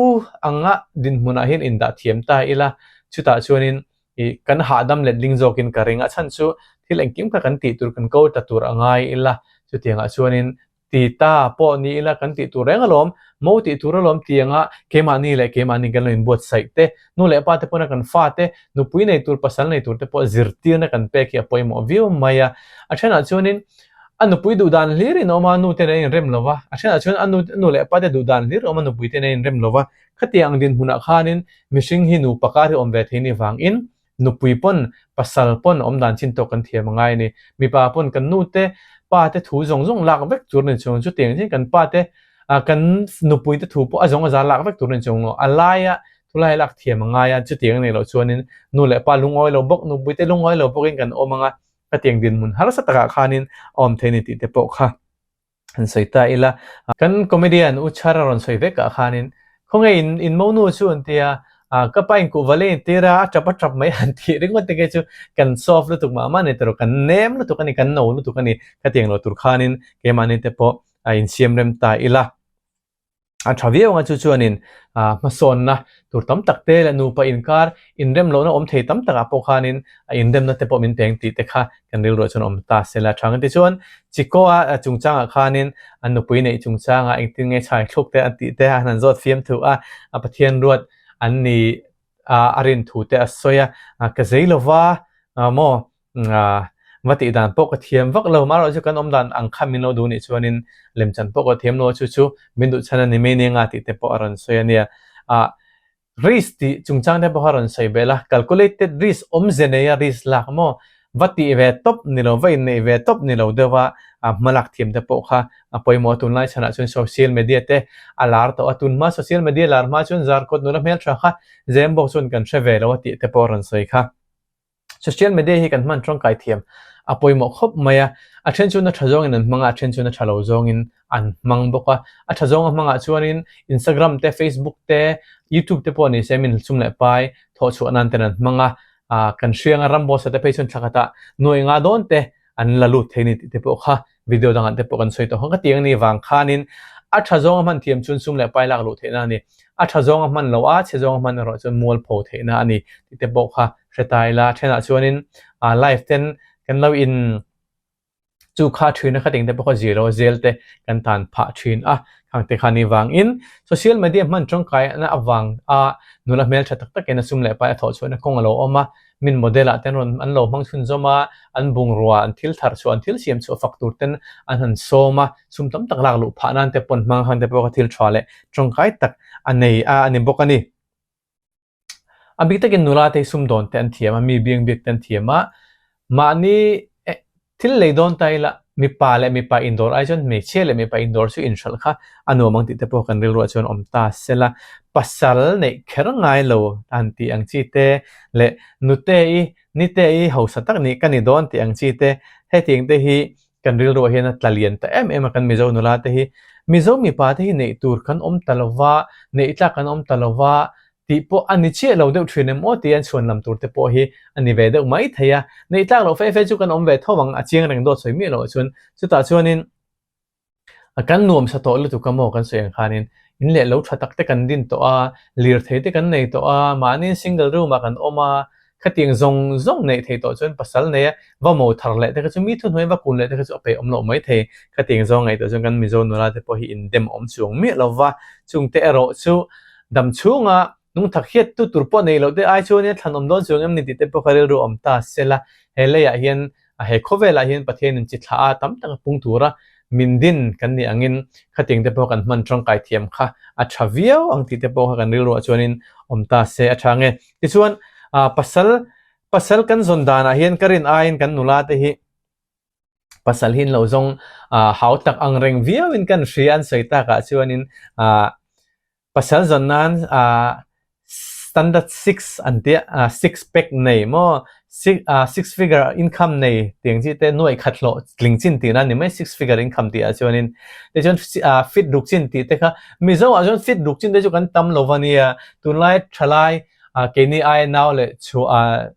anga dinhmunah hian indah thiam ta ila chutah chuanin I kan hahdam letling zawkin ka ring a chhan chu thil engkim kha kan tih tur kan ko ta tur a ngai ila chutiangah chuanin ti ta pawh ni ila kan tih tur reng alawm mo tih tur alawm tianga keimahni leh keimahni kan lo inbuatsaih te nu leh pa te pawna kan fa te nupui nei tur pasal nei tur te pawh zirtirna kan pek hi a pawimawh viau mai a a thenah chuanin a nupui duh dan hlir in a awm a nu ten an inrem lo va a thenah chuan a nu nu leh pa te duh dan hlir a awm a nupui ten an inrem lo va Khatiang ang dinhmunah khanin mihring hi nupa kar hi awm ve thei ni vangin nupui pawn pasal pawn awm dan chin tawk kan thiam a ngai a ni. Mipa pawn kan nu te pa te thu zawng zawng lak vek tur a ni chung chutiang chian kan pa te kan nupui te thu pawh a zawng a za lak vek tur a ni chung lo. A laia thulai lak thiam a ngai a chutiang a nih loh chuanin nu leh pa lungawi lo bawk nupui te lungawi lo bawkin kan awm ang a khatiang dinhmun harsa takah khanin a awm thei a ni tih te pawh kha. Han sawi ta ila, kan comedian U Chhara rawn sawi vek ah khanin khawnge in in monu chu an tia, ka pa in kuhva lei an tir a, a tap a tap mai han tih ringawt te kei chu kan soft lutuk mah mah a ni tawh kan nem lutuk a ni, kan no lutuk a ni, khatiang lo tur khanin keimahni te pawh a insiam rem ta ila. A tha viau anga chu chuanin hmasawnna tur tam tak te leh nupa inkar inrem lohna awm thei tam takah pawh khanin a inremna te pawh min peng tih te kha kan rilruah chuan awm ta se la tha ang. Tichuan Chikoa chungchangah khanin an nupui neih chungchangah engtin nge chhai thluk te a tih te a han zawt fiam thu a, a Pathian ruat an ni a rin thu te a sawi a, ka zei lova maw Va tih dan pawh ka thiam vak lo, marawh chu kan awm dan ang kha min lo duh nih chuanin lemchan pawh ka thiam lo a, chu chu min duh chhan a ni mai nia nga tih te pawh a rawn sawi a nia. Ah risk tih chungchang te pawh kha a rawn sawi belh a, calculated risk awmze neia risk lak maw va tih ve tawp ni lo, va inneih ve tawp ni lo deuh a, hma lak thiam te pawh kha a pawimawh a, tunlai chhanah chuan social media te a lar tawh a, tunhma social media lar hma chuan zarkawt nula hmeltha kha zem bawk chuan kan hre ve lo a tih te pawh a rawn sawi kha. Social media hi kan hman tangkai thiam a pawimawh khawp mai a, a then chuan a tha zawngin an hmang a, a then chuan a tha lo zawngin an hmang bawk a. A tha zawnga hmangah chuanin Instagram te, Facebook te, YouTube te pawh ni se min sum leh pai thawh chhuah nan ten an hmang a, ah kan hrianga ramboss te phei chuan thla khatah nuai nga dawn te an la lut thei ni tih te pawh kha video dangah te pawh kan sawi tawh kha ka tiang ni vang khanin a tha zawnga hman thiam chuan sum leh pai lak luh theihna a ni a tha zawnga hman lo a chhe zawnga hman erawh chuan mualpho theihna a ni tih te pawh kha hre ta ila thenah chuanin ah live ten kan lo in chu kha thin a khating te pawh kha zir lo zel te kan tan phah thin a khang te kha ni vangin social media hman tangkai na avang a nula hmeltha tak takin a sum leh pai a thawh chhuahna kawng a lo awm a Min model ah ten rawn an lo hmang chhunzawm a, an bungrua, an thil thar chhuah, an thil siam chhuah fak tur ten an han sawm a, sum tam tak lak luh phah nan te pawn hmang han te pawh kha thil tha leh tawngkai tak a nei a a ni bawk a ni. A bik takin nula te hi sumdawn te an thiam a, mi biang biak te an thiam a, mahni Thil lei dawn ta ila, mipa leh mipa indawr ai chuan hmeichhia leh mipa indawr chu inhralh kha a nuam ang tih te pawh kan rilruah chuan awm ta sela. Pasal neih kher ngai lo han tih ang chi te leh nute i, nite i hausa tak nih ka ni dawn tih ang chi te, hetiang te hi kan rilruah hian a tla lian ta em em a kan Mizo nula te hi. Mizo mipa te hi neih tur kan awm ta lova, neih tlak kan awm ta lova. Tih pawh a ni chiah lo deuh thin em aw tia an chhuan lam tur te pawh hi a ni ve deuh mai thei a. Neih tlak loh fe fe chu kan awm ve tho ang, a chiang reng dawt sawi miah loh chuan. Chutah chuanin kan nuam sa tawh lutuk a maw kan sawi ang khanin in leh lo tha tak te kan din tawh a, lirthei te kan nei tawh a, mahni single room ah kan awm a, Khatiang zawng zawng neih theih tawh chuan pasal neia va mo thar leh te kha chu mi thuhnuai va kun leh te kha chu a peih awm loh mai thei. Khatiang zawng ngaihtuah chuan kan Mizo nula te pawh hi indem awm chuang miah lo va, chungte erawh chu dam chhunga nungthak hiat tu tur pawh nei loh te ai chuanin a thlan awm dawn chuang em ni tih te pawh kha rilru awm ta se la, he leiah hian A he khawvelah hian Pathianin chi thlah a tam tak a pung tura min din kan nih angin khatiang te pawh kan hman tangkai thiam kha a tha viau ang tih te pawh kha kan rilruah chuanin awm ta se a tha nge. Tichuan pasal pasal kan zawn danah hian ka rin aiin kan nula te hi pasal hi an lo zawng hau tak ang reng viauin kan hria an sawi takah chuanin Pasal zawn nan standard six an tia six pack nei maw six figure income nei tiang chi te nuaih khat hlawh tling chin tihna a ni mai six figure income tih ah chuanin tichuan fit ruk chin tih te kha Mizo ah chuan fit ruk chin te chu kan tam lo va nia tunlai thalai keini aia nau leh chhuah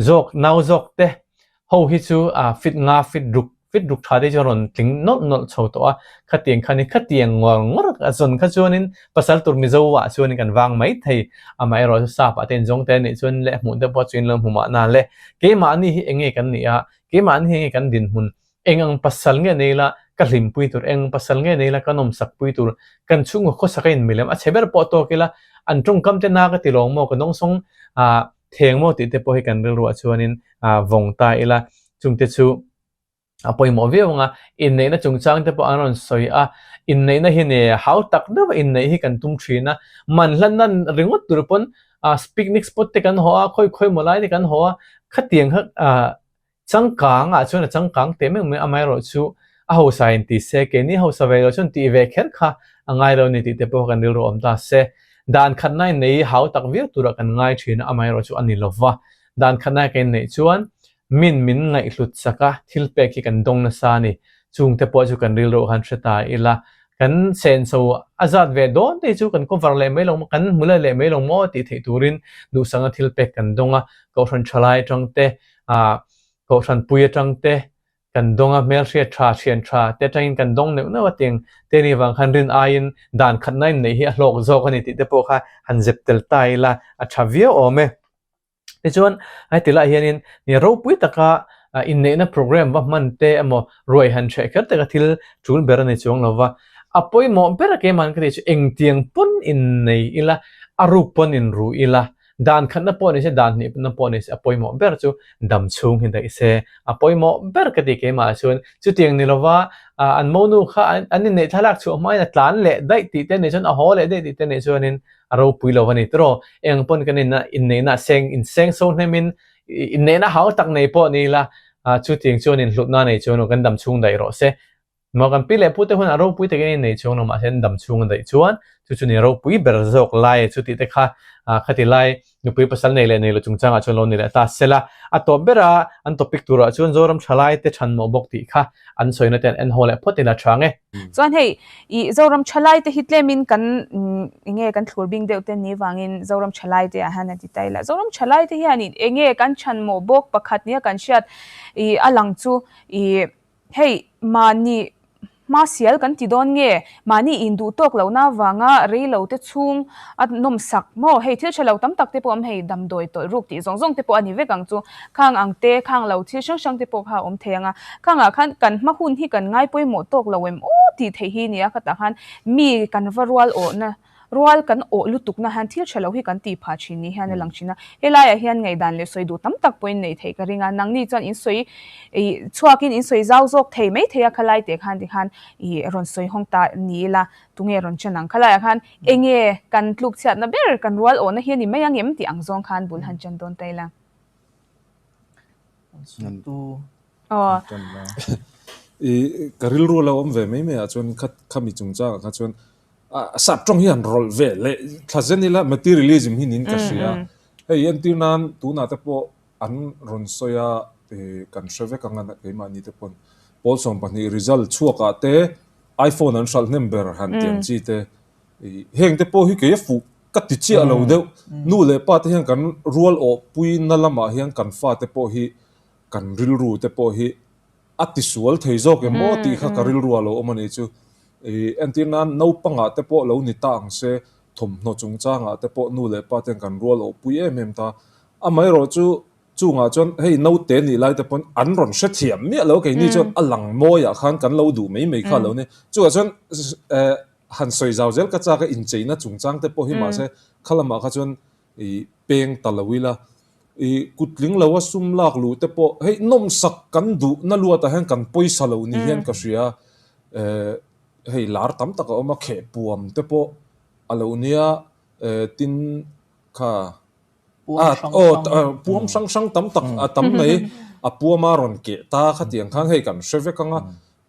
Zawk, nau zawk te ho hi chu fit nga, fit ruk, fit ruk tha te chu a rawn tling nawlh nawlh chho tawh a, khatiang khan hi khatiang ngawr ngawr a zawn kha chuanin pasal tur Mizo ah chuanin kan vang mai thei, amaherawh chu sap ah te inzawng te anih chuan leh hmuh te pawh chu in lo hmu mahna le, keimahni hi eng nge kan nih a, keimahni hi eng nge kan dinhmun, eng ang pasal nge nei la ka hlimpui tur, eng ang pasal nge nei la ka nawmsak pui tur, kan chhungkaw khawsak a inmilem a chhe ber pawh tawk ila an tawngkam te na ka ti lawng maw ka dawngsawng ah Theng maw tih te pawh hi kan rilruah chuanin vawng ta ila, chungte chu a pawimawh viau ang a, inneihna chungchang te pawh an rawn sawi a, inneihna hi ne hau tak deuh a inneih hi kan tum thin a, man hlanna ringawt tur pawn picnic spot te kan haw a, khawi khawi maw lai te kan haw a, khatiang kha Changkang ah chuan a changkang teh meuh mai amaherawh chu a hausa in ti se, keini hausa ve lo chuan tih ve kher kha a ngai lo a ni tih te pawh kan rilru awm ta se. Dan khatna in nei hi hau tak viau turah kan ngai thin a, amaherawh chu a ni lo va. Dan khatna kan inneih chuan min min ngaihhlut sak a, thil pek hi kan dawng nasa a ni. Chung te pawh chu kan rilru khan hre ta ila, kan senso a zat ve dawn te hi chu kan cover leh mai lo maw, kan hmu leh mai lo maw tih theih turin duhsakna thil pek kan dawng a, Kohhran thalai atang te ah Kohhran pui atang te kan dawng a, hmelhriat tha, thian tha te atangin kan dawng neuh neuh a tiang te ni vang khan rin aiin dan khatna in neih hi a hlawk zawk a ni tih te pawh kha han zep tel ta ila a tha viau awm e. Tichuan heti lai hianin ni ropui taka inneihna program va hman te emaw ruai han hreh kher te kha thil tul ber a ni chuang lo va, a pawimawh ber a keimah ka tih chu engtiang pawn innei ila a ruk pawn inru ila Dan khatna pawh ni se, dan hnihna pawh ni se, a pawimawh ber chu dam chhung hi daih se. A pawimawh ber ka ti keimah chuan chutiang ni lova an monu kha an inneih thlalak chhuah hmain a tlan leh daih tih te nih chuan a haw leh daih tih te nih chuanin a ropui lo a ni tiraw. Eng pawn kan inneihna seng inseng so hnemin inneihna hau tak nei pawh ni ila chutiang chuan inhlutna nei chuan kan dam chhung daih rawh se. Maw kan pi leh pu te hunah ropui takin an innei chuang lo mahse an dam chhung a daih chuan chu chu ni ropui ber zawk lai chu tih te kha khati lai nupui pasal nei leh nei lo chungchangah chuan lo ni leh ta sela a tawp bera an topic turah chuan Zoram thalai te than mawh bawk tih kha an sawina te an en haw leh phawt ila tha ang e. Chuan hei i Zoram thalai te hi tlemin kan enge kan thlur bing deuh te ni vangin Zoram thalai te ah hian a ti ta ila Zoram thalai te hian enge kan than mawh bawk pakhat nia kan hriat i a lang chu i Hei, mahni hma sial kan ti dawn nge? Mahni induh tawk lohna avanga rei lo te chhung a nawm sak maw? Hei, thil tha lo tam tak te pawh awm hei, damdawi tawlh ruk tih zawng zawng te pawh a ni vek ang chu. Khang ang te, khang lo thil hrang hrang te pawh kha a awm thei ang a. Khangah khan kan hma hun hi kan ngai pawimawh tawk lo em aw tih theih hi nia khatah khan mi kan va rual awhna Rual kan awh lutukna hian thil tha lo hi kan tih phah thin ni hian a lang thin a. Helaiah hian ngaihdan leh sawi duh tam tak pawhin nei theih ka ring a. Nangni chuan in sawi ih chhuakin in sawi zau zawk thei mai thei a khalai teh khan tikhan ih rawn sawi hawng ta ni ila tunge rawn chen ang. Khalaiah khan enge kan tluk chhiatna ber kan rual awhna hi a ni mai ang em tih ang zawng khan bul han chen dawn ta ila. Aw. Ih ka rilru a lo awm ve mai mai ah chuan khami chungchangah kha chuan A sap tawng hi han rawlh ve leh thla zen ila materialism hi niin ka hria. Hei entir nan tunah te pawh an rawn sawi a kan hre vek ang a keimahni te pawn pawl 12 result chhuakah te iPhone an hralh hnem ber han ti ang chi te heng te pawh hi kei a fuh. ka ti chiah lo deuh. Nu leh pa te hian kan rual awh pui na lamah hian kan fate pawh hi kan rilru te pawh hi a ti sual thei zawk em maw tih kha ka rilru ah lo awm a nih chu. Ih entir nan naupangah te pawh lo ni ta ang se thawmhnaw chungchangah te pawh nu leh pa ten kan rual awh pui em em ta. Amaherawh chu Chungah chuan hei naute nih lai te pawn an rawn hrethiam miah lo keini chuan a lang mawiah khan kan lo duh mai mai kha lo ni. Chungah chuan eh han sawi zau zel ka chak a incheina chungchang te pawh hi mahse kha lamah kha chuan ih peng ta lo ila ih kutling lo a sum lak luh te pawh hei nawmsak kan duh na luatah hian kan pawisa lo ni hian ka hria eh hei lar tam tak a awm a khehpuam te pawh a lo nia eh tin kha Puam hrang hrang. Puam hrang hrang tam tak a tam mai. A puama rawn keh ta khatiang khan hei kan hre vek ang a.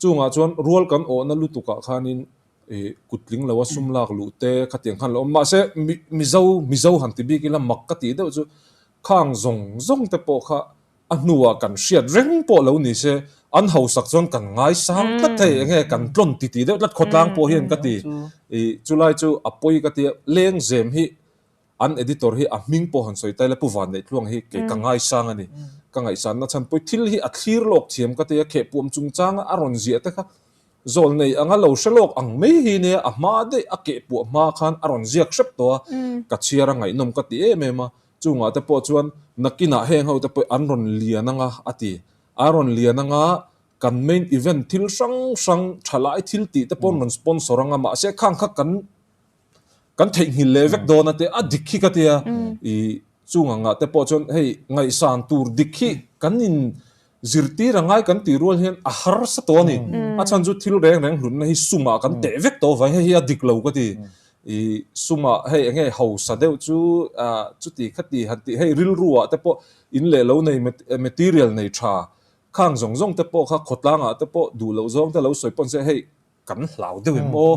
Chungah chuan rual kan awhna lutukah khanin kutling lo a sum lak luh te khatiang khan lo awm. Mahse Mizo Mizo han ti bik ila mak ka tih deuh chu khang zawng zawng te pawh kha a hnuah kan hriat reng pawh lo ni se an hausak chuan kan ngaisang tlat thei enge kan tlawn ti tih deuh tlat khawtlang pawh hian ka ti. Chulai chu a pawi ka ti a lengzem hi An editor hi a hming pawh han sawi ta ila Pu Vanneih-Tluang hi kei ka ngaisang a ni. Ka ngaihsanna chhan pawh thil hi a thlir lawk thiam ka ti a, khehpuam chungchanga a rawn ziah te kha zawl nei anga lo hre lawk ang mai hi nia a hma daih a kehpuah hma khan a rawn ziak hrep tawh a, ka chhiar a ngaihnawm ka ti em em a. Chungah te pawh chuan nakinah heng ho te pawh an rawn lian anga a ti. A rawn lian anga kan main event thil hrang hrang thalai thil tih te pawh an rawn sponsor anga mahse khang kha kan Kan theihnghilh leh vek dawn a te a dik hi ka tia i chung ang ah te pawh chuan hei ngaihsan tur dik hi kan in zirtir a ngai kan tih rual hian a harsa tawh a ni. A chhan chu thil reng reng hlutna hi sum ah kan teh vek tawh avangin hei hi a dik lo ka ti. I sum ah hei eng nge hausa deuh chu ah chuti khati han tih hei rilru ah te pawh in leh lo nei material nei tha khang zawng zawng te pawh kha khawtlang ah te pawh duh loh zawng te lo sawi pawn se hei kan hlau deuh em aw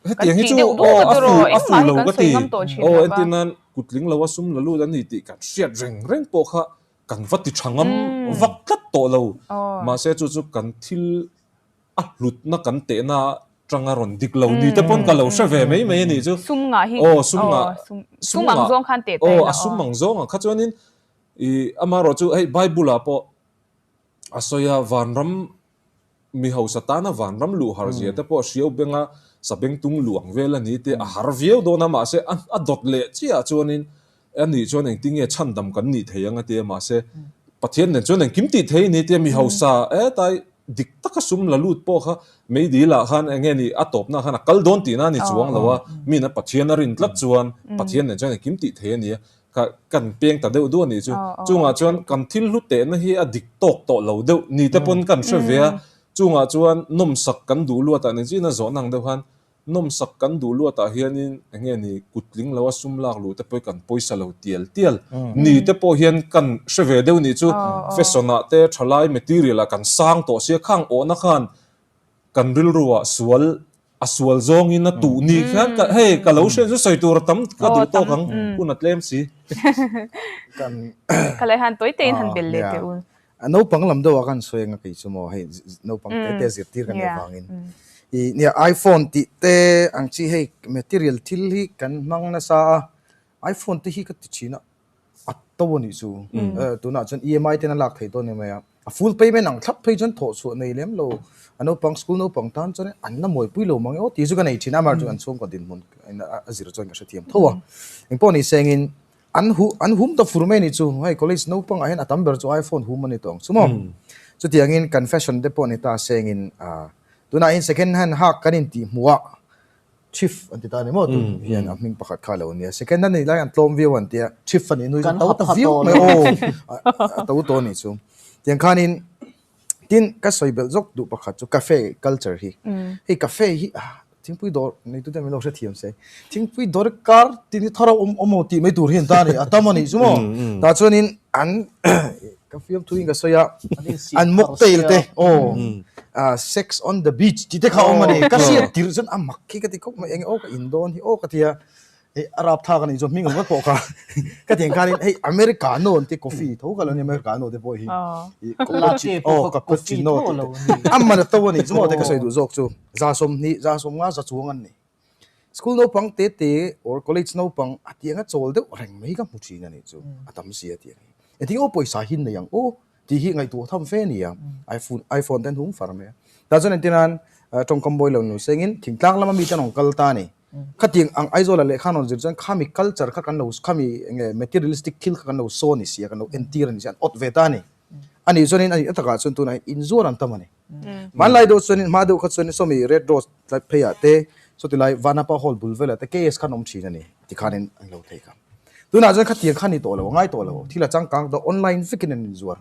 hetiang hi chu aw a fu a fu lo ka ti aw entir nan kutling lo a sum la lut a ni tih kan hriat reng reng pawh kha kan va ti tha ngam vak tlat tawh lo mahse chu chu kan thil a hlutna kan tehna tanga rawn dik lo ni te pawn ka lo hre ve mai mai a nih chu aw sum ngah sum ang zawng khan teh aw a sum ang zawng ang kha chuanin i amaherawh chu hei bible ah pawh a sawi a vanram Mi hausa tana vanram luh har zia te pawh hriau benga sabengtung luh ang vel a ni te a har viau dawn a, mahse a dawt leh chiah chuanin a nih chuan engtin nge chhandam kan nih thei ang a tia, mahse Pathian nen chuan engkim tih thei a ni tia mi hausa hetai dik taka sum la lut pawh kha meidil ah khan eng nge ni a tawpna khan a kal dawn tihna a ni chuang lo a, min a Pathian a rin tlat chuan Pathian nen chuan engkim tih thei a ni a. Ka kan peng ta deuh duh a nih chu. Chungah chuan kan thil hlu tehna hi a dik tawk tawh lo deuh ni te pawn kan hre ve a. Chungah chuan nawmsak kan duh luatah ni chin a zawhna ang deuh khan nawmsak kan duh luatah hianin eng nge ni kutling lo a sum lak luh te pawh hi kan pawisa lo tial tial ni te pawh hian kan hre ve deuh nih chu. Fashion ah te thalai material ah kan sang tawh sia khang awhna khan Kan rilruah sual a sual zawngin a tuh ni khian ka hei ka lo hriat chu sawi tur a tam ka duh tawk ang hun a tlem si. Kan Ka leh han tawi tein han bel leh teh u. A naupang lam deuh ah khan sawi anga kei chu maw hei naupang te te zirtir kan neih vangin i nia iPhone tih te ang chi hei material thil hi kan hmang nasa a iPhone te hi ka ti thin a. A to a nih chu. Tunah chuan EMI ten a lak theih dawn em mai a. A full payment ang thlap phei chuan thawh chhuah nei lem lo. A naupang school naupang tan chuan an la mawipui lo mang e aw tih chu ka nei thin a. Amaherawhchu an chhungkaw dinhmun a zir chuan ka hrethiam tho a. Engpawh ni sengin an huh an hum ta fur mai a nih chu. Hei college naupangah hian a tam ber chu iPhone hum a ni tawh ang chu maw. Chutiangin kan fashion te pawh ni ta sengin tunah hian second hand hak kan intih hmuh a. Thrift an ti ta a ni maw tun hian a hming pakhat kha lo nia second hand a nih lai an tlawm viau an tia thrift a nih nui chu to ta viau mai aw a to tawh a nih chu tiang khanin tin ka sawi belh zawk duh pakhat chu cafe culture hi hei cafe hi thingpui dawr nei tute min lo hrethiam se thingpui dawr kar tin hi thar a awm awm aw tih mai tur hi an ta a ni a tam a nih chu maw tah chuanin an ka fiamthu in ka sawi a an mocktail te aw sex on the beach tih te kha awm a ni ka hriat tirh chuan a mak khi ka ti khawp mai eng aw ka in dawn hi aw ka ti a hei a rap thak a nih chuan hming ang vek pawh kha ka ti ang khanin hei americano an ti coffee tho ka lo ni americano te pawh hi aw cappuccino tih te a man a to a nih chu maw te ka sawi duh zawk chu za 20 za 50 za chuang an ni. School naupang te te or college naupang a tiang a chawl deuh reng mai ka hmu thin a nih chu. A tam si a ti a ni. Engtin nge aw pawisa hi nei ang aw tih hi ngaihtuah tham fe a ni a. iPhone iPhone te an hung far mai a. Tah chuan engtin nan tawngkam mawi lo nu sengin thingtlang lama mite an rawn kal ta a ni. Khatiang ang Aizawla lehkha an rawn zir chuan khami culture kha kan lo khami enge materialistic thil kha kan lo saw a ni si a, kan lo entir a ni si a, an awt ve ta a ni. A nih chuanin a nih takah chuan tunah hian inzuar an tam a ni. Hmanlai deuh chuanin hma deuh kha chuanin sawmi Red Rose tlai pheiah te sawti lai Vanapa Hall bul velah te KS khan awm thin a ni tikhanin an lo thei kha. Tunah chuan khatiang kha a ni tawh lo, a ngai tawh lo. Thil a changkang tawh online vekin an inzuar.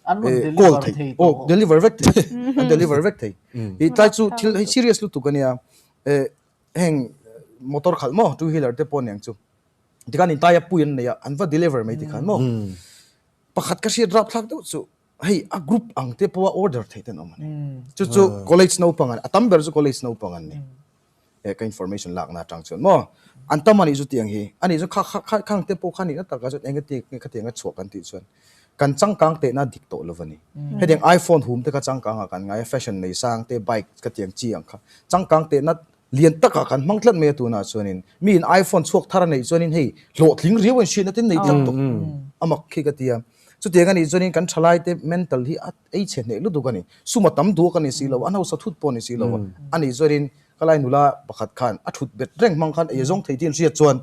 An rawn Call deliver thei. thei Aw tawh. deliver vek thei. An deliver vek thei. I tlai chu thil hei serious lutuk a nia. Heng motor khalh maw two wheeler te pawh aniang chu. Tikhan intai a pui an nei a, an va deliver mai tikhan maw. Pakhat ka hriat rapthlak deuh chu hei a group ang te pawha order theih te an awm a ni. Chu chu college naupang an, a tam ber chu college naupang an ni. Eh ka information lakna atang chuan maw an tam a nih chu tiang hi. A nih chu kha kha kha khang te pawh kha nihna takah chuan eng ati nge khatiang a chhuah kan tih chuan kan changkang tehna dik tawh lo a ni. Hetiang iPhone hum te kha changkang ah kan ngai a, fashion nei sang te bike ka tiang chi ang kha changkang tehna Lian takah kan hmang tlat mai a tunah chuanin mi in iPhone chhuak thar a neih chuanin hei hlawhtling riau an hriatna te nei tlat tawh a mak khi ka ti a. Chutiang a nih chuanin kan thalai te mental hi a ei chhe hneh lutuk a ni. Sum a tam duak a ni si lo a, an hausa thut pawh a ni si lo a. A nih chuanin ka lai nula pakhat khan a thut bet reng hmang khan ei a zawng thei tih an hriat chuan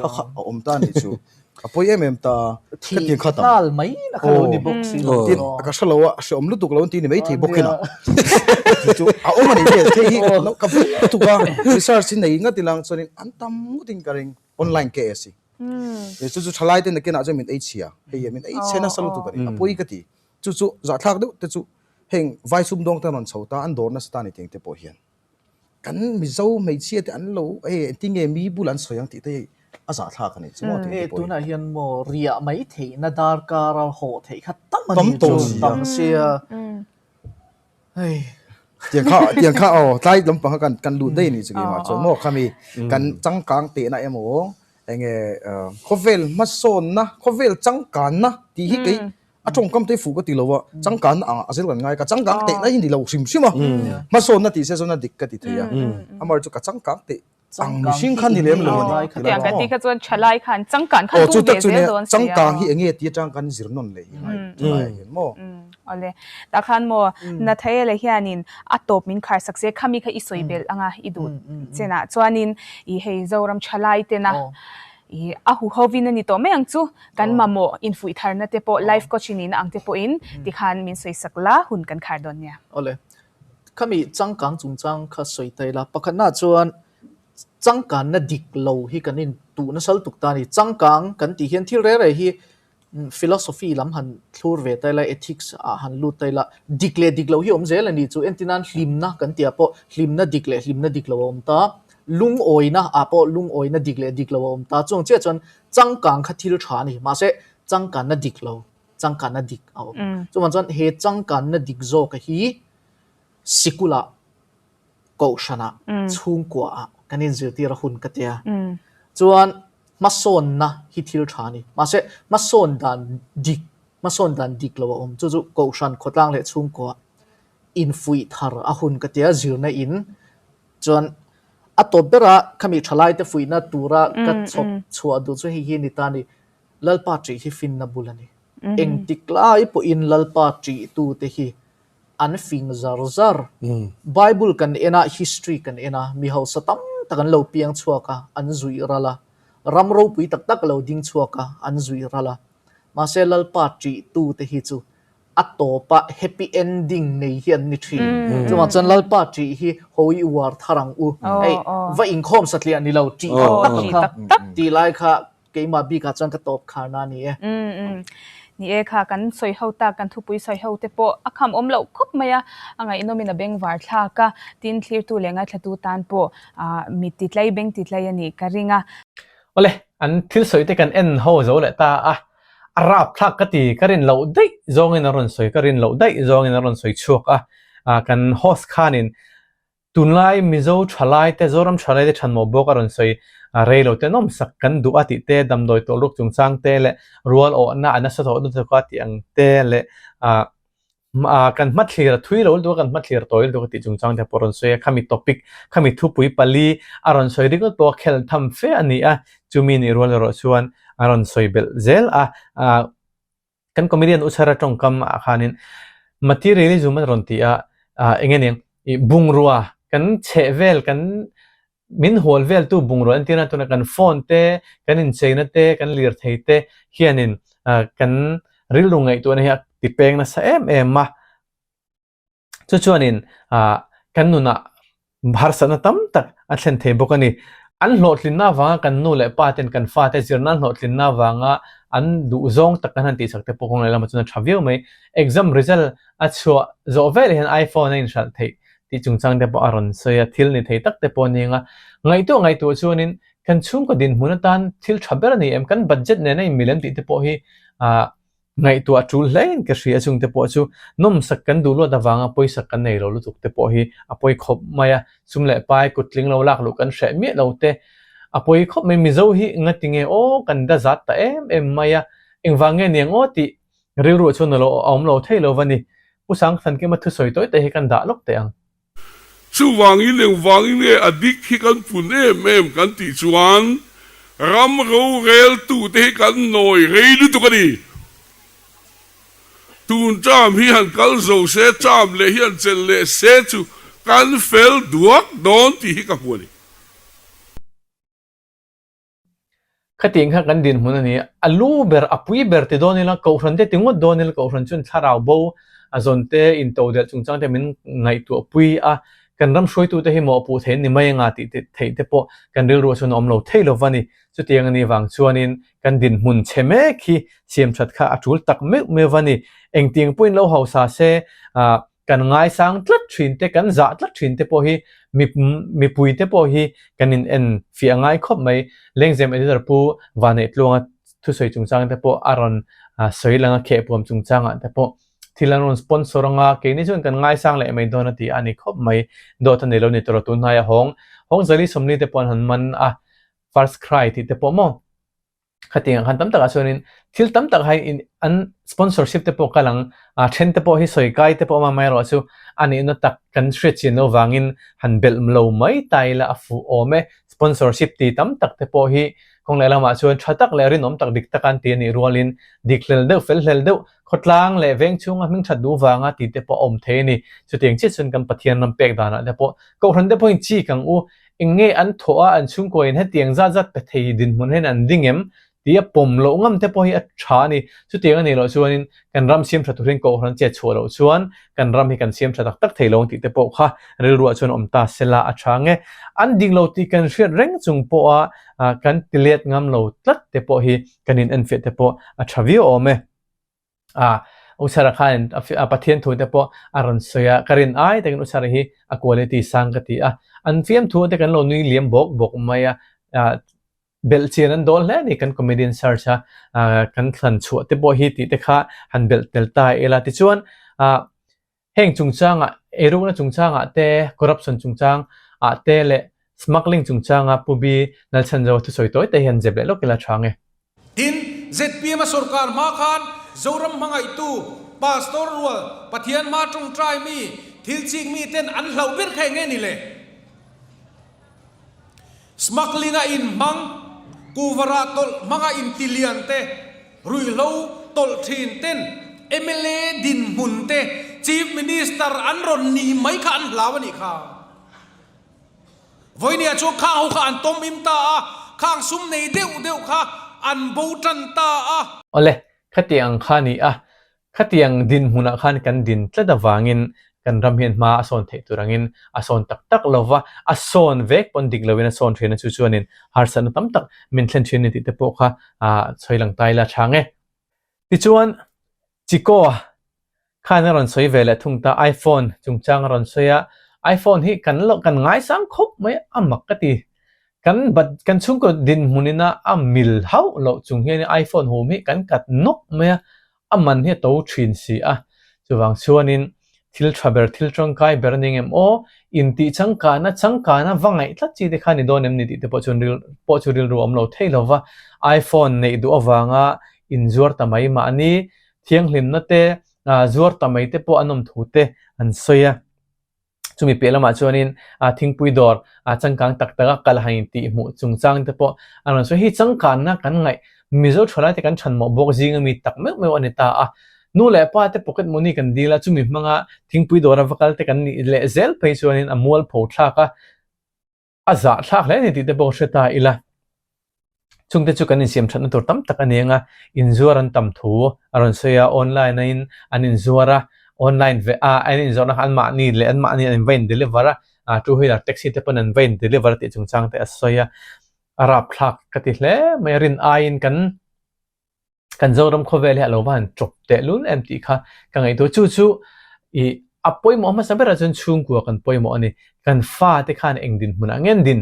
kha kha a awm ta a nih chu. A pawi em em ta ka ti kha tam. Nghal mai na kha lo ni bawk si lo. Tin ka hre lo a, a hreawm lutuk lo an ti ni mai thei bawk hin a. Chu chu a awm a ni ve thei hi ka vei lutuk a, research hi nei ngat ilang chuanin an tam ngawtin ka ring online KS hi. Chu chu thalai te nakinah chuan min ei chhia, hei min ei chhe nasa lutuk a ni, a pawi ka ti. Chu chu zahthlak deuh te chu heng vai sumdawng te an rawn chho ta, an dawr nasa ta ni teng te pawh hian. Kan Mizo hmeichhia te an lo hei engtin nge mi bul an sawi ang tih te hi a zahthlak a ni chu maw tih te pawh hi. Tunah hian maw riah mai theihna darkar a hawh theih kha tam a ni chu tam sia hei. Tiang kha tiang kha aw tlai lampang kha kan kan lut daih a ni chu keimah chuan maw khami kan changkang tehna emaw enge khawvel hmasawnna khawvel changkanna tih hi kei A tawngkam te fuh ka ti lo a, changkanna ang a zel kan ngai ka changkang teh na hi ni lo hrim hrim a, hmasawnna tih se chuan a dik ka ti thei a, amar chu ka changkang teh ang mihring kha ni lem lo a ni. Chutiang kan tih kha chuan thalai khan changkan kha tum ve zel dawn sia. Changkang hi enge ti atang kan zir nawn leh hi ngai thalai ah hian maw. Awle, tah khan maw Nathaela hianin a tawp min khar sak se, khami kha i sawi belh anga i duh chenah chuanin i hei Zoram thalai tena I a huhovin a ni tawh mai ang chu, kan mamawh infuih tharna te pawh life coach i nihna ang te pawhin tikhan min sawisak la hun kan khar dawn nia. Awle, khami changkang chungchang kha sawi ta ila, pakhatna chuan changkanna dik lo hi kan intuh nasa lutuk ta a ni. Changkang kan tih hian thil reng reng hi Philosophy lam han thlur ve ta ila, ethics ah han lut ta ila, dik leh dik loh hi awm zel a ni chu. Entir nan hlimna kan tih ah pawh hlimna dik leh hlimna dik lo a awm ta, lungawina ah pawh lungawina dik leh dik lo a awm ta. Chuang chiah chuan changkang kha thil tha a ni, mahse changkanna dik lo, changkanna dik a awm. Chuvang chuan he changkanna dik zawka hi sikul ah kohhranah, chhungkuaah kan inzirtir a hun ka tia. Chuan hmasawnna hi thil tha a ni. Mahse, hmasawn dan dik, hmasawn dan dik lo a awm. Chu chu kohhran, khawtlang leh chhungkuaah infuih thar a hun ka tia zirna in. Chuan a tawp bera khami thalaite fuihna tura ka chhawp chhuah duh chu hei hi a ni ta a ni. Lalpa ṭih hi finna bul a ni. Engtik lai pawhin Lalpa ṭihtute hi an fing zar zar. Bible kan en a, history kan en a, mi hausa tam tak an lo piang chhuak a, an zuih ral a. Ram ropui tak tak a lo ding chhuak a, an zuih ral a. Mahse Lalpa ṭih tu te hi chu a tawpa happy ending nei hi an ni ṭhin. Chuvang chuan Lalpa ṭih hi hawi uar thar ang u. Hei, va inkhawm satliah ni lo, ṭih tak tak kha tih lai kha Keimah bikah chuan ka tawp kharna a ni e. Umm ni e kha kan sawi ho tak kan thupui sawi ho te pawh a kham awm loh khawp mai a, a ngaihnawmin a bengvar thlak a, tin thlirtu leh ngaithlatu tan pawh mit ti tlai beng ti tlai a nih ka ring a. Awle, an thil sawi te kan en ho zo leh ta a, a rap thlak ka ti, ka rin loh daih zawngin a rawn sawi, ka rin loh daih zawngin a rawn sawi chhuak a, kan host khanin Tunlai Mizo thalaite, Zoram thalaite thanmawh bawk a rawn sawi rei lo te nawmsak kan duh a tih te, damdawi tawlruk chungchang te leh rual awhna a nasa tawh lutuk a tih ang te leh ah Kan hmathlir a thui lo lutuk a, kan hmathlir tawi lutuk a tih chungchang te pawh a rawn sawi a, khami topic, khami thupui pali a rawn sawi ringawt pawh a khel tham fe a ni a, chumi nih rual erawh chuan a rawn sawi belh zel a. Kan comedian U Chhara tawngkam ah khanin materialism a rawn ti a, eng nge niang bungrua kan chheh vel kan min hual veltu bungrua entirna tuna kan phone te, kan incheina te, kan lirthei te hianin kan rilru ngaihtuahna hi a ti peng nasa em em a. Chu chuanin kan nunah harsatna tam tak a thlen thei bawk a ni. An hlawhtlinna avanga kan nu leh pa ten kan fate zirna an hlawhtlinna avanga an duhzawng tak kan han tihsak te pawh kawng lehlamah chuan a tha viau mai. Exam result a chhuah zawh veleh hian iPhone a inhralh theih tih chungchang te pawh a rawn sawi a, thil ni thei tak te pawh a ni ang a. Ngaihtuah ngaihtuah chuanin kan chhungkaw dinhmun atan thil tha ber a ni em? Kan budget nena inmil em tih te pawh hi Ngaihtuah tul hlein ka hria chung te pawh chu nawmsak kan duh luat avanga pawisa kan nei lo lutuk te pawh hi a pawi khawp mai a, sum leh pai kut tling lo lak luh kan hreh miah lo te a pawi khawp mai. Mizo hi ngati nge aw kan da zat ta em em mai a, engvang nge niang aw tih rilruah chuan a lo awm lo thei lo va ni. Pu Sangthankima thusawi tawi te hi kan dah lawk teh ang. Chuvangin engvangin nge a dik hi kan pun em em kan tih chuan ram roreltute hi kan nawi rei lutuk a ni. Tun term hi han kal zo se, term leh hi han chelh leh se chu kan fel duak dawn tih hi ka hmu a ni. Khatiang kha kan dinhmun a ni. A lu ber, a pui ber ti dawn ila, Kohhran te ti ngawt dawn ila, Kohhran chuan thlarau bo a zawn te, intodelh chungchang te min ngaihtuah pui a, kan ram hruaitute hi mawhpuh thei an ni mai anga tih theih te pawh kan rilruah chuan a awm lo thei lo va ni. Chutiang a nih vang chuanin kan dinhmun chhe mek hi siamthat kha a tul tak meuh meuh va ni. Engtiang pawhin lo hausa se, kan ngaisang tlat thin te, kan zah tlat thin te pawh hi mipui te pawh hi kan in en fiah ngai khawp mai. Lengzem editor Pu Vaneihtluanga thusawi chungchang te pawh a rawn sawi lang a, khehpuam chungchangah te pawh thil an rawn sponsor anga keini chuan kan ngaisang leh mai dawn a ti a ni khawp mai. Dawt a nei lo ni tawh lo tunhnaiah hawng hawng zali 40 te pawh an han man a, first cry tih te pawh maw? Khatiang ang khan tam takah chuanin thil tam tak hai in an sponsorship te pawh kal ang, a then te pawh hi sawi kai te pawh a awm a, amaherawh chu a nihna tak kan hriat chian loh vangin han belh lo mai ta ila a fuh awm e. Sponsorship ti tam tak te pawh hi kawng leh lamah chuan tha tak leh rinawm tak dik taka an ti a nih rualin dik hlel deuh fel hlel deuh khawtlang leh veng chhunga hming that duh vanga ti te pawh a awm thei a ni. Chutiang chiah chuan kan Pathian ram pek danah te pawh Kohhran te pawhin chik ang u Eng nge an thawh a, an chhungkaw in hetiang zat zat pe thei dinhmun hian an ding em? Tih a pawm loh ngam te pawh hi a tha a ni. Chutiang a nih loh chuanin kan ram siam tha turin Kohhran chet chhuah loh chuan kan ram hi kan siam tha tak tak thei lo ang tih te pawh kha rilruah chuan awm ta sela a tha nge. An ding lo tih kan hriat reng chung pawha kan ti let ngam lo tlat te pawh hi kan in enfiah te pawh a tha viau awm e. A Uchara khan a Pathian thu te pawh a rawn sawi a, ka rin ai takin Uchara hi a quality sang ka ti a, an fiamthu te kan lo nui liam bawk bawk mai a, belh chian an dawl hle a ni kan comedian search a, kan thlan chhuah te pawh hi tih te kha han belh tel ta ila tichuan Heng chungchangah, eirukna chungchangah te, corruption chungchang ah te leh smuggling chungchanga Pu Bi Lalchhanzo thusawi tawi te hian zep leh lawk ila tha nge. Tin, zpm a sorkar hma khan Zoram hmangaihtu, Pastor rual, Pathian hma tawngtai mi, thil chik mi ten an hlauh ber kha eng nge ni le? Smuggling a inhmang, kuhva tawlh hmanga intilian te, Ruihhlo tawlh thin ten mla dinhmun te Chief Minister an rawn ni mai kha an hlau a nih kha. Vawinia chuan khang ho kha an tawm im ta a, khang sum nei deuh deuh kha an bo tan ta a. Awle, khatiang kha ni a, Khatiang dinhmunah khan kan din tlat avangin kan ram hian hma a sawn theih tur angin a sawn tak tak lo va, a sawn vek pawn dik loin a sawn thin a, chu chuanin harsatna tam tak min thlen thin a ni tih te pawh kha sawi lang ta ila a tha nge. Tichuan, Chico khan a rawn sawi ve leh thung ta, iPhone chungchang a rawn sawi a, iPhone hi kan lo kan ngaisang khawp mai a mak ka ti. Kan bat kan chhungkaw dinhmun ina a mil hauh loh chung hian iPhone hum hi kan kat nawk mai a, a man hi a to thin si a, chuvang chuanin thil tha ber, thil tangkai ber a ni ngem aw, intih changkana changkana va ngaih tlat chi te kha ni dawn em ni tih te pawh chuan ril pawh chu rilru a awm lo thei lo va, iPhone neih duh avanga inzuar ta mai mahni thianghlimna te. zuar ta mai te pawh an awm thu te an sawi a. Chumi piah lamah chuanin thingpui dawr changkang tak taka kal han intih hmuh chungchang te pawh a rawn sawi. Hei changkanna kan ngaih Mizo thalai te kan thanmawh bawk zinga mi tak meuh meuh a ni ta a. Nu leh pa te pocket money kan dil a, chumi hmanga thingpui dawra va kal te kan nih leh zel phei chuanin a mualpho thlak a. A zah thlak hle a ni tih te pawh hre ta ila. Chungte chu kan insiam thatna tur tam tak a ni ang a, inzuar an tam thu a rawn sawi a, online a in an inzuar a, online ve a an inzawrhna kha anmahni leh anmahni an va in deliver a, two wheeler taxi te pawn an va in deliver a tih chungchang te a sawi a, a rapthlak ka ti hle mai a, rin aiin kan. kan Zoram khawvel hi a lo va han chawp teh lul em tih kha ka ngaihtuah. Chu chu ih a pawimawh hmasa berah chuan chhungkua kan pawimawh a ni. Kan fate khan eng dinhmunah nge an din,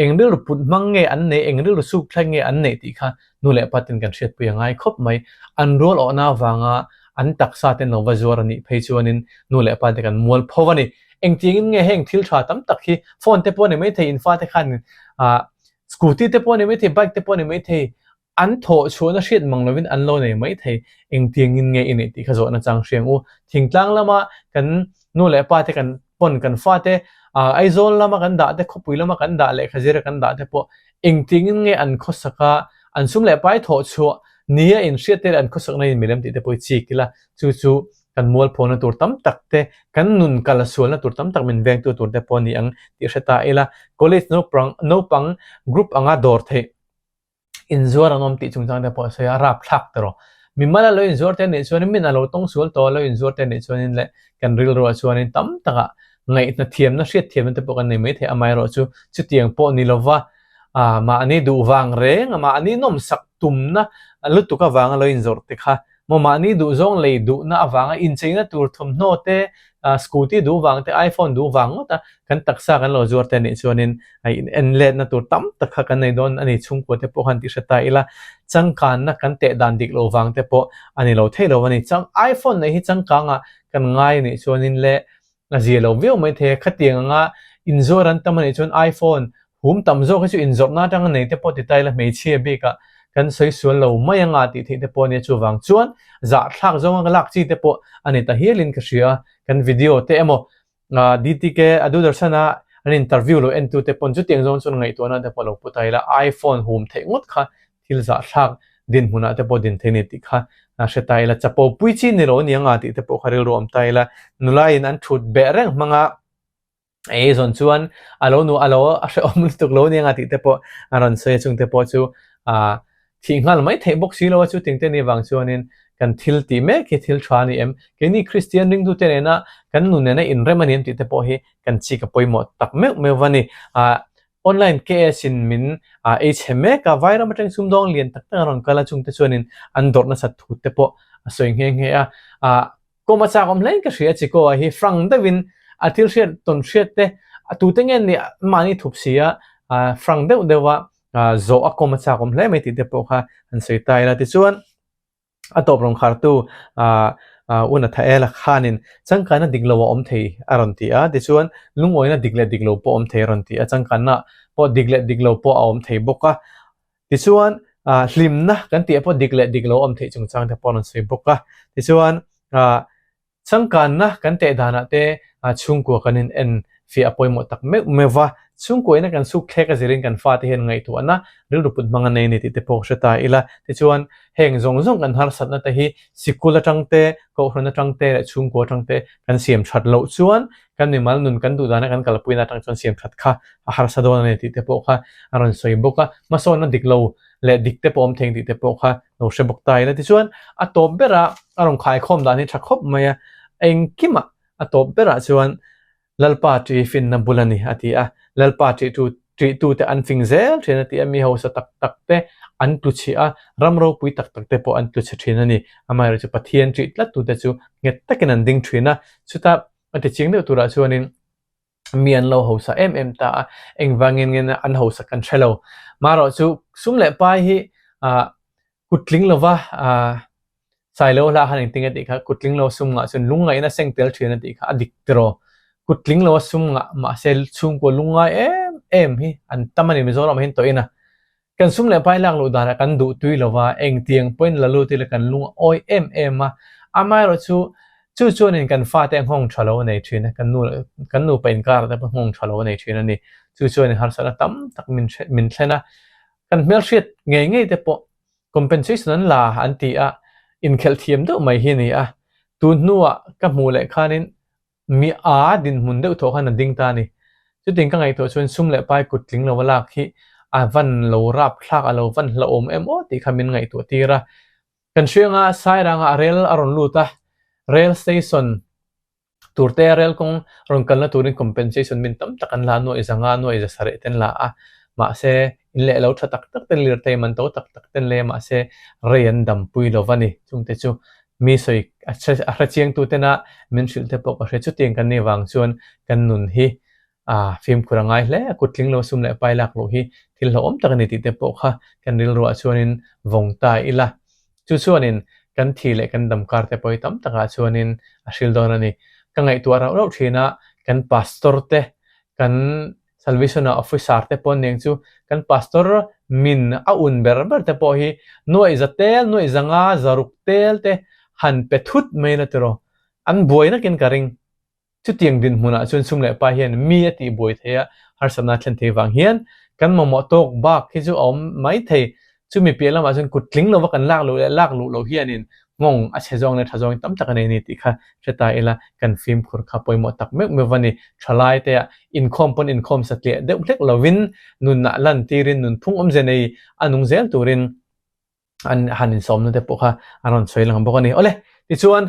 eng rilru put hmang nge an neih, eng rilru suk thleng nge an neih tih kha nu leh pa ten kan hriatpui a ngai khawp mai. An rual awhna avanga an taksa ten lo va zuar a nih phei chuanin nu leh pa te kan mual pho a ni. Engtiangin nge heng thil tha tam tak hi phone te pawh a ni maithei, in fate khan ah scooty te pawh a ni maithei, bike te pawh a ni maithei, An thawh chhuahna hriat mang lovin an lo nei mai thei. Engtiangin nge i neih tih kha zawhna chang hriang u. Thingtlang lama kan nu leh pa te kan pawn kan fate Aizawl lama kan dah te, khawpui lama kan dah lehkha zira kan dah te pawh engtiangin nge an khawsak a, an sum leh pai thawh chhuah nia inhriat te leh an khawsakna in milem tih te pawh i chik ila, chu chu kan mualphawna tur tam tak te, kan nun kal a sualna tur tam tak min vengtu tur te pawh a ni ang tih hre ta ila. College naupang naupang group anga dawr theih. Inzuar an awm tih chungchang te pawh a sawi a, a rapthlak ta rawh. Mimal a lo inzuar te nih chuanin min a lo tawng sual tawh a lo inzuar te nih chuanin leh kan rilruah chuanin tam takah ngaihna thiamna hriat thiamna te pawh kan nei maithei amaherawhchu chutiang pawh ni lova ah mahni duh vang reng a mahni nawmsak tumna lutuk avanga lo inzawrh te kha Maw mahni duhzawng lei duhna avanga incheina tur thawmhnaw te, scooty duh vang te, iPhone duh vang ngawt a kan taksa kan lo zuar te anih chuanin in en letna tur tam tak kha kan nei dawn a ni. Chhungkua te pawh khan tih hre ta ila, changkanna kan teh dan dik lo vang te pawh a ni lo thei lo a ni. Chang iPhone nei hi changkangah kan ngai anih chuanin le A zia lo viau mai thei a, khatiang anga inzuar an tam a nih chuan iPhone hum tam zawk hi chu inzawrhna atanga nei te pawh ti ta ila hmeichhia bikah kan sawi sual lo mai anga tih theih te pawh a nia chuvang chuan zahthlak zawnga ka lak chi te pawh a ni ta hialin ka hria a, kan video te emaw DTK a Doordarshan-a an interview lo entu te pawn chutiang zawng chuan ngaihtuahna te pawh lo pu ta ila iPhone hum theih ngawt kha thil zahthlak dinhmunah te pawh din thei ni tih kha hre ta ila, chapo pui chi ni lo ania nga tih te pawh kha rilru awm ta ila, nulaiin an thut beh reng hmanga ei zawn chuan a lo nu a lo a hrehawm lutuk lo ania nga tih te pawh a rawn sawi a, chung te pawh chu ah thih nghal mai theih bawk si lo a, chuting te ni vang chuanin kan thil tih mek hi thil tha a ni em, keini Kristian ringtute nena kan nun nena inrem a ni em tih te pawh hi kan chik a pawimawh tak meuh meuh va ni. Ah Online KS in min ei chhe mek a, Vairam atang sumdawng lian tak tak a rawn kal a, chungte chuanin an dawrh nasat thu te pawh a sawi nghe nghe a. Kawm a chak awm hlein ka hria Chiko a hi frank deuhin a thil hriat tawn hriat te a tute nge nih mahni thup si a, frank deuh deuh a zawh a kawm a chak awm hle mai tih te pawh kha an sawi ta ila. Tichuan. A tawp rawn khartu Unathaela khanin changkanna dik lo a awm thei a rawn ti a, tichuan lungawina dik leh dik lo pawh a awm thei a rawn ti a, changkanna pawh dik leh dik lo pawh a awm thei bawk a, tichuan hlimna kan tih ah pawh dik leh dik lo a awm theih chungchang te pawh a rawn sawi bawk a, tichuan Changkanna kan teh danah te chhungkua kan in en fiah a pawimawh tak meuh meuh va, chhungkua ina kan suk thlek a zirin kan fate hian ngaihtuahna rilru put hmang a nei a ni tih te pawh hre ta ila. Tichuan, heng zawng zawng kan harsatna te hi sikul atang te, kohhran atang te leh chhungkua atang te kan siam that loh chuan kan mimal nun kan duh dana kan kalpuina atang chuan siam that kha a harsa dawn a ni tih te pawh kha a rawn sawi bawk a. Hmasawnna dik lo leh dik te pawh awm thei ang tih te pawh kha lo hre bawk ta ila. Tichuan, a tawp berah a rawn khaikhawm dan hi tha khawp mai a, engkimah a tawp berah chuan Lalpa ṭi finna bul a ni a ti a, Lalpa ṭihtu ṭihtute an fing zel ṭhin a ti a, mi hausa tak tak te an tlu chhia a, ram ropui tak tak te pawh an tlu chhe ṭhin a ni. Amaherawhchu Pathian ṭih tlattute chu nghet takin an ding ṭhin a, chuta a ti ching deuh turah chuanin mi an lo hausa em em ta a, engvangin nge an hausa kan hre lo. Marawh chu sum leh pai hi ah kut tling lova ah Sailo hla khan engtin nge tih kha kut tling lo sum ngah chuan lungngaihna seng tel thin a tih kha a dik tiraw. Kut tling lo a sum ngah mahse chhungkua lungngai em em hi an tam a ni Mizoram ah hian tawhin a. Kan sum leh pai lak luh danah kan duh tui lo va, engtiang pawhin la lut ila kan lung a awi em em a. Amaherawhchu. Chu chuanin kan fate nghawng tha lo a nei thin a, kan nu kan nupa inkarah te pawh nghawng tha lo a nei thin a ni. Chu chuanin harsatna tam tak min min thlen a, kan hmelhriat ngei ngei te pawh compensation an la an ti a, inkhelh thiam deuh mai hi a ni a. Tun hnuah ka hmuh leh khanin Mi a dinhmun deuh thawh khan a ding ta a ni. Chutiang ka ngaihtuah chuan sum leh pai kut tling lo a lak hi a van lo rap thlak a lo van hlauhawm em aw tih kha min ngaihtuah tir a. Kan hrianga Sairanga rel a rawn lut a, rail station tur te rel kawng rawn kalna turin compensation min tam tak an la a, nuaih zanga nuaih za sareh te an la a, mahse in leh lo tha tak tak ten lirthei man to tak tak ten lei a mahse rei an dampui lo va ni. Chungte chu Mi sawi a hre chiangtu tena min hrilh te pawh ka hria. Chutiang kan nih vang chuan kan nun hi fimkhur a ngai hle a, kut tling lo sum leh pai lak loh hi thil hlauhawm tak a ni tih te pawh kha kan rilruah chuanin vawng ta ila. Chu chuanin kan thi leh kan dam kar te pawh hi tam takah chuanin a hril dawn a ni. Ka ngaihtuah rauh rauh thin a, kan pastor te, kan Salvation-a officer te pawh nen chu kan pastor min a un ber ber te pawh hi nuaih za tel, nuaih za nga, za ruk tel te han pe thut mai la tiraw? An buai nakin ka ring. Chutiang dinhmunah chuan sum leh pa hian mi a tih buai thei a, harsatna a thlen thei vang hian kan mamawh tawk bak hi chu a awm mai thei. Chumi piah lamah chuan kut tling lova kan lak luh leh lak luh loh hianin nghawng a chhe zawng leh tha zawngin tam tak a nei a ni tih kha hre ta ila kan fimkhur kha pawimawh tak meuh meuh va ni. Thalai te ah inkhawm pawn inkhawm satliah deuh hlek lovin nunah lan tirin nunphung awmze nei a nung zel turin an han insawmna te pawh kha an rawn sawi lang bawk a ni. Awle, tichuan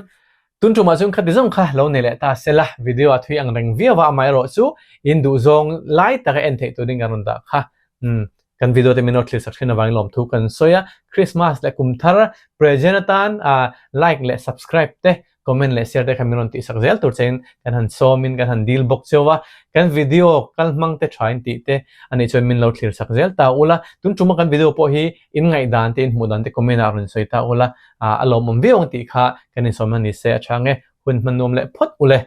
tun tumah chuan khati zawng kha lo nei leh ta sela video a thui ang reng viau a, amaherawh chu in duhzawng lai taka en theih turin kan rawn dah kha. Umm. Kan video te min lo thlir sak thin avangin lawmthu kan sawi a, Christmas leh kum thar present atan like leh subscribe te, comment leh share te kha min rawn tih sak zel tur chein kan han sawmin kan han dil bawk cheu a, kan video kal hmang te tha in tih te a nih chuan min lo thlir sak zel ta ula, tun tuma kan video pawh hi in ngaihdan te in hmuh dan te comment ah rawn sawi ta ula, a lawmawm viau ang tih kha kan insawmna ni se a tha nge, hun hman nuam leh phawt ule.